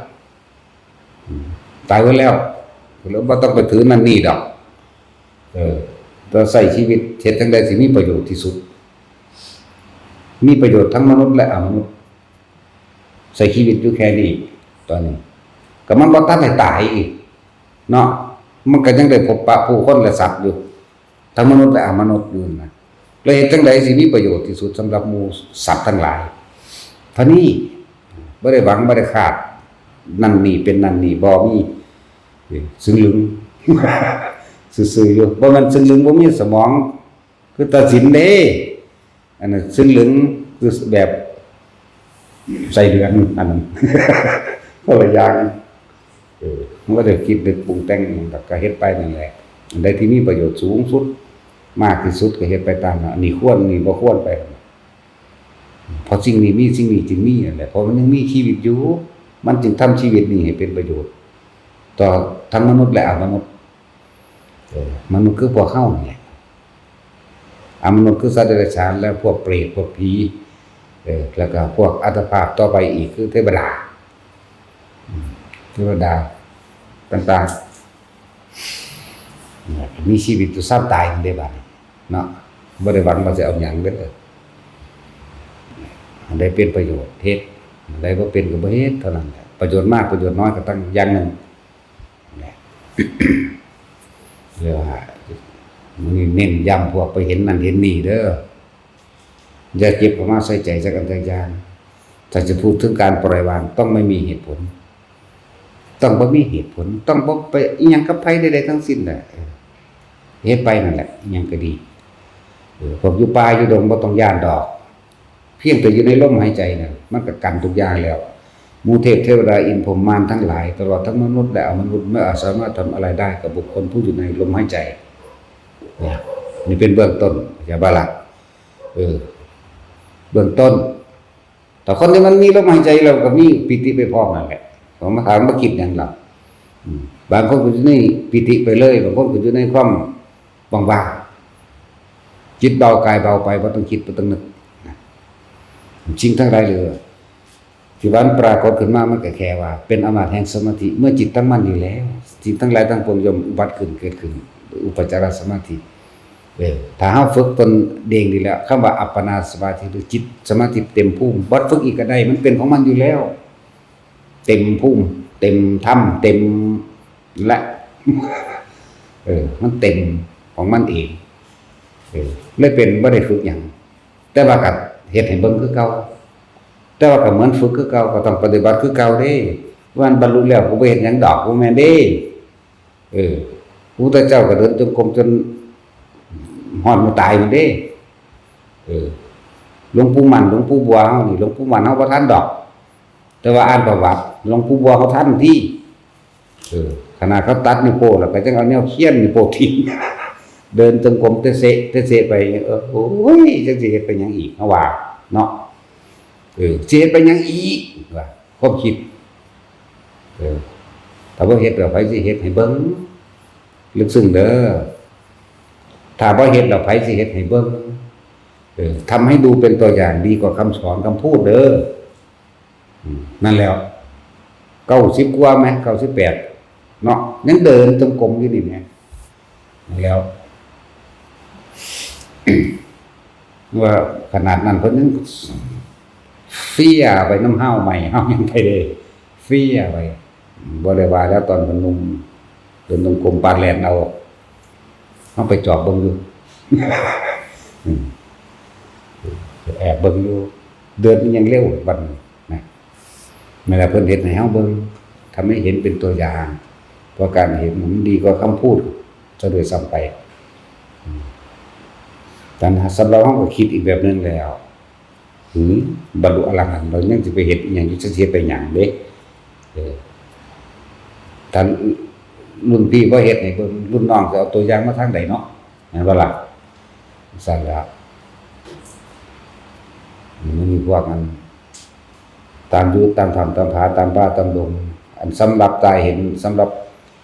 อืม ตายเบิดแล้ว แล้วบ่ต้องไปถือนั่นนี่ดอก เออ แต่ใช้ชีวิตเฮ็ดจั่งใดสิมีประโยชน์ที่สุด มีประโยชน์ทั้งมนุษย์และอมนุษย์ ใช้ชีวิตอยู่แค่นี้ ตอนนี้ ก็มันบ่ทันได้ตายอีก เนาะ มันก็ยังได้พบปะผู้คนและสัตว์อยู่ ทั้งมนุษย์และอมนุษย์อยู่นะ แล้วเฮ็ดจั่งใดสิมีประโยชน์ที่สุดสำหรับหมู่สัตว์ทั้งหลาย เท่านี้ บ่ได้หวัง บ่ได้คาด นั่นนี่เป็นนั่นนี่ บ่มี ซึ่งลึง ซื่อๆ อยู่ บ่แม่นซึ่งลึงบ่มีสมอง คือตัดสินเด้ อันนั้นซึ่งลึงคือแบบไส้เดือน อันนั้น คนละอย่าง มันก็ได้คิดนึกปรุงแต่งอหย่างดอก ก็เฮ็ดไปนั่นแหละ อันใดที่มีประโยชน์สูงสุด มากที่สุดก็เฮ็ดไปตามนั้น อันนี้ควร อันนี้บ่ควรไป เพราะสิ่งนี้มี สิ่งนี้จึงมีนั่นแหละ เพราะมันยังมีชีวิตอยู่ มันจึงทำชีวิตนี้ให้เป็นประโยชน์ ต่อทั้งมนุษย์และอมนุษย์ เออ มนุษย์คือพวกเฮานี่แหละ อมนุษย์คือสัตว์เดรัจฉาน และพวกเปรต พวกผี เออ แล้วก็พวกอัตภาพต่อไปอีกคือเทวดา อืม เทวดาต่างๆ เนี่ย มีชีวิตอยู่ซ้ำตายนั่นเด้บัดนี้เนาะ บ่ได้หวังว่าสิเอาหยังเด้อ อันใดเป็นประโยชน์เฮ็ด อันใดบ่เป็นก็บ่เฮ็ด เท่านั้นแหละ ประโยชน์มากประโยชน์น้อยก็ตั้งอย่างหนึ่ง เนี่ย เรียกว่า มื้อนี้เน้นย้ำพวกไปเห็นนั่นเห็นนี่เด้อ อย่าเก็บเอามาใส่ใจจักอันจักอย่าง ถ้าจะพูดถึงการปล่อยวาง ต้องไม่มีเหตุผล ต้องบ่มีเหตุผล ต้องบ่ไปอิหยังกับไผใดๆทั้งสิ้นแหละ เออ เฮ็ดไปนั่นแหละ อิหยังก็ดี เออ พวกอยู่ป่าอยู่ดงบ่ต้องย้านดอก เพียงแต่อยู่ในลมหายใจน่ะ มันก็กันทุกอย่างแล้ว หมู่เทพเทวดาอินทร์พรหมมารทั้งหลาย ตลอดทั้งมนุษย์และอมนุษย์ ไม่อาจสามารถทำอะไรได้กับบุคคลผู้อยู่ในลมหายใจ เนี่ย นี่เป็นเบื้องต้น เข้าใจบ่ล่ะ เออ เบื้องต้น แต่คนที่มันมีลมหายใจ เราก็มีปีติไปพร้อมนั่นแหละ ผมมาถามว่าคิดหยังล่ะ อืม บางคนก็อยู่ในปีติไปเลย บางคนก็อยู่ในความว่างๆ จิตเบากายเบาไป บ่ต้องคิด บ่ต้องนึก นะ สิ่งทั้งหลายเหลือ ที่ว่ามันปรากฏขึ้นมา มันก็แค่ว่าเป็นอำนาจแห่งสมาธิ เมื่อจิตตั้งมั่นอยู่แล้ว สิ่งทั้งหลายทั้งปวงย่อมอุบัติขึ้น เกิดขึ้น อุปจารสมาธิ เออ ถ้าเฮาฝึกตนเองดีแล้ว คำว่าอัปปนาสมาธิ หรือจิตสมาธิเต็มภูมิ บ่ฝึกอีกก็ได้ มันเป็นของมันอยู่แล้ว เต็มภูมิ เต็มธรรม เต็มและ เออ มันเต็มของมันเอง เออ เลยเป็น บ่ได้ฝึกหยัง แต่ว่าก็เฮ็ดให้เบิ่งคือเก่า แต่ว่าก็เหมือนฝึกคือเก่า ก็ต้องปฏิบัติคือเก่าเด้ ว่ามันบรรลุแล้ว กูบ่เฮ็ดหยังดอก กูแม่นเด้ เออ พระพุทธเจ้าก็เดินจงกรมจนฮอดมื้อตายพุ้นเด้ เออ หลวงปู่มั่น หลวงปู่บัวเฮานี่ หลวงปู่มั่นเฮาบ่ทันดอก แต่ว่าอ่านประวัติ หลวงปู่บัวเฮาทันติ เออ ขนาดเขาตัดนิ้วโป้งแล้ว ก็ยังเอาแนวเคียนนิ้วโป้งทิ้ง เดินจงกรมเตะเสะ เตะเสะไป เออ โอ้ย จักสิเฮ็ดไปหยังอีก เฮาว่า เนาะ เออ สิเฮ็ดไปหยังอีก ว่า ความคิด เออ ถ้าบ่เฮ็ดแล้ว ไผสิเฮ็ดให้เบิ่ง ลึกซึ้งเด้อ ถ้าบ่เฮ็ดแล้ว ไผสิเฮ็ดให้เบิ่ง เออ ทำให้ดูเป็นตัวอย่าง ดีกว่าคำสอนคำพูดเด้อ อืม นั่นแหล้ว เก้าสิบกว่าไหม เก้าสิบแปด เนาะ ยังเดินจงกรมอยู่นี่แหม นั่นแหล้ว ว่าขนาดนั้นเพิ่นยังเฟียไปนำเฮาใหม่ เฮายังไปเลย เฟียไป บ่ได้ว่าแล้ว ตอนเพิ่นหนุ่ม เพิ่นหนุ่มกรมปานแล่นเอา เฮาไปจอบเบิ่งอยู่ อืม แอบเบิ่งอยู่ เดินยังเร็วบัดนี้นะ นั่นแหละ เพิ่นเฮ็ดให้เฮาเบิ่ง ทำให้เห็นเป็นตัวอย่าง เพราะการเห็นมันดีกว่าคำพูดซะด้วยซ้ำไป อืม แต่สำหรับเฮาก็คิดอีกแบบหนึ่งแล้ว หือ บรรลุอรหันต์ เรายังสิไปเฮ็ดอีหยังอยู่ สิเฮ็ดไปหยังเด้ เออ ถ้ารุ่นพี่บ่เฮ็ดให้เบิ่ง รุ่นน้องสิเอาตัวอย่างมาทางใดเนาะ แม่นบ่ล่ะ ซั่นล่ะ มันมีพวกอัน ตามอยู่ตามถ้ำตามผา ตามป่าตามดง อันสำหรับตาเห็น สำหรับ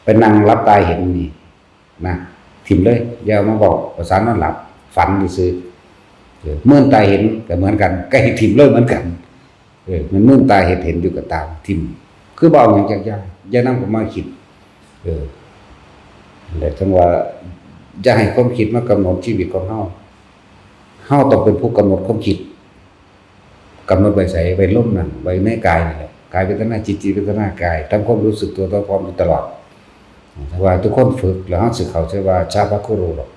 ไปนั่งหลับตาเห็นนี่ นะ ถิ่มเลย อย่าเอามาเว้า ภาษานอนหลับ ฝันซื่อๆ เออ เมินตาเห็นก็เหมือนกัน ก็ให้ถิ่มเลยเหมือนกัน เออ มันเมินตาเห็น เห็นอยู่ก็ตาม ถิ่ม คือบ่เอาหยังจักอย่าง อย่านำเข้ามาคิด เออ และจั่งว่า อย่าให้ความคิดมากำหนดชีวิตของเฮา เฮาต้องเป็นผู้กำหนดความคิด กำหนดไว้ไส ไว้ลมนั่น ไว้ในกายนี่แหละ กายเวทนาจิต จิตเวทนากาย ทำความรู้สึกตัวทั่วพร้อมอยู่ตลอด แต่ว่าทุกคนฝึกแล้วเฮาสิเข้าใจว่า ชาพะคุโร ดอก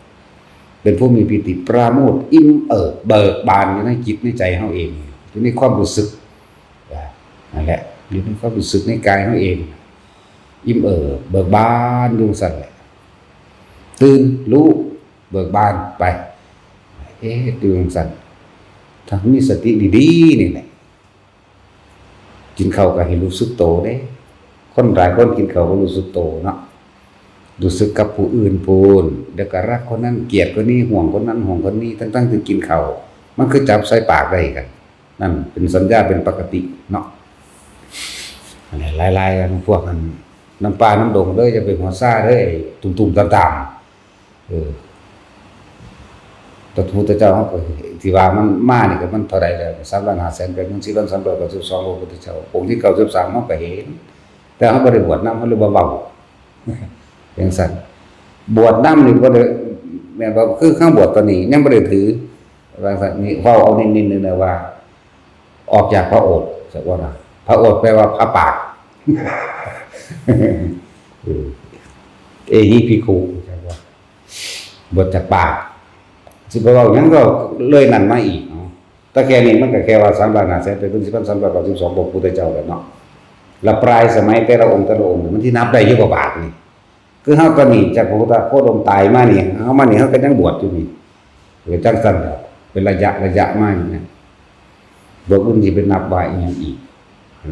เป็นผู้มีปีติปราโมทย์ อิ่มเอิบเบิกบานอยู่ในจิตในใจเฮาเอง อยู่ในความรู้สึก นั่นแหละ อยู่ในความรู้สึกในกายเฮาเอง อิ่มเอิบเบิกบานอยู่ซั่นแหละ ตื่นรู้ เบิกบานไป เอ๊ะ อยู่จั่งซั่น ถ้ามีสติดีๆ นี่แหละ กินข้าวก็ให้รู้สึกโตเด้ ค คนหลายคนกินข้าวบ่รู้สึกโตเนาะ รู้สึกกับผู้อื่นพู้น แล้วก็รักคนนั้น เกลียดคนนี้ ห่วงคนนั้น ห่วงคนนี้ ทั้งๆที่กินข้าว มันคือจับใส่ปากได้กัน นั่นเป็นสัญญาเป็นปกติเนาะ อันนี้หลายๆอันพวกนั้น น้ำป่าน้ำดงเด้อ อย่าไปหัวซ่าเด้อ ไอ้ตุ่มๆต่ำๆ เออ แต่พระพุทธเจ้าเขาก็เห็น ที่ว่ามันมานี่ก็มันเท่าใดแล้ว สามล้านห้าแสนแปดหมื่นสี่พันสามร้อยเก้าสิบสอง พระพุทธเจ้า องค์ที่เก้าสิบสามเขาก็เห็น แต่เขาบ่ได้บวชนำ เขาเลยบ่เว้า จังซั่น บวชนำนี่บ่ได้ แม่นบ่ คือคำบวชตอนนี้ยังบ่ได้ถือ ว่าซั่น นี่เว้าเอานิดๆนึงนะว่า ออกจากพระโอษฐ์ จักว่านะ พระโอษฐ์แปลว่าพระปาก เออ เอหิภิกขุ จักว่า บวชจากปาก สิไปเว้าหยังก็เลยนั่นมาอีกเนาะ แต่แค่นี้มันก็แค่ว่า สามล้านห้าแสนแปดหมื่นสี่พันสามร้อยเก้าสิบสอง พระพุทธเจ้าแล้วเนาะ และปลายสมัยแต่ละองค์แต่ละองค์นี่ มันสินับได้อยู่บ่บาดนี่ คือเฮาตอนนี้จากพระพุทธโคดมตายมานี่ เฮามานี่เฮาก็ยังบวชอยู่นี่ เออ จังซั่นแหละ เป็นระยะระยะมาอย่างเงี้ย บ่อื่นสิไปนับว่าอีหยังอีก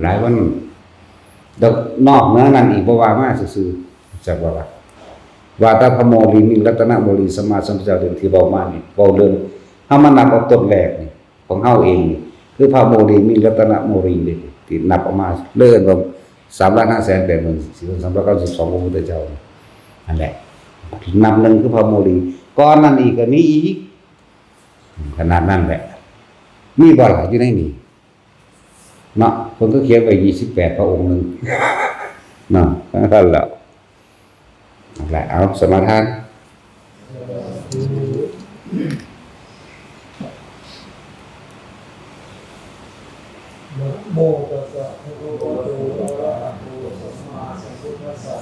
หลายวัน แล้วนอกเหนือนั้นอีกบ่ว่ามาซื่อๆ จักว่าล่ะ ว่าแต่พระโมลีมิงรัตนโมลีสัมมาสัมพุทธเจ้าเรื่องที่เว้ามานี่ เว้าเรื่อง เฮามานับเอาต้นแรกนี่ ของเฮาเองนี่ คือพระโมลีมิงรัตนโมลีนี่ ที่นับออกมา เริ่มว่า สามล้านห้าแสนแปดหมื่นสี่พันสามร้อยเก้าสิบสอง พระพุทธเจ้า นั่นแหละ นับหนึ่งคือพระโมลี ก่อนนั้นอีกก็มีอีก ขนาดนั้นแหละ มีบ่ล่ะอยู่ในนี้ เนาะ เพิ่นก็เขียนไว้ ยี่สิบแปด พระองค์หนึ่ง เนาะ นั่นแหละ นั่นแหละ เอา สมาทาน นะโมตัสสะ ภะคะวะโต อะระหะโต สัมมาสัมพุทธัสสะ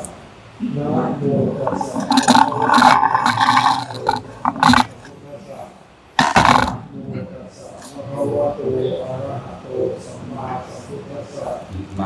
นะโมตัสสะ ภะคะวะโต อะระหะโต สัมมาสัมพุทธัสสะ นะโมตัสสะ ภะคะวะโต อะระหะโต สัมมาสัมพุทธัสสะ อิมา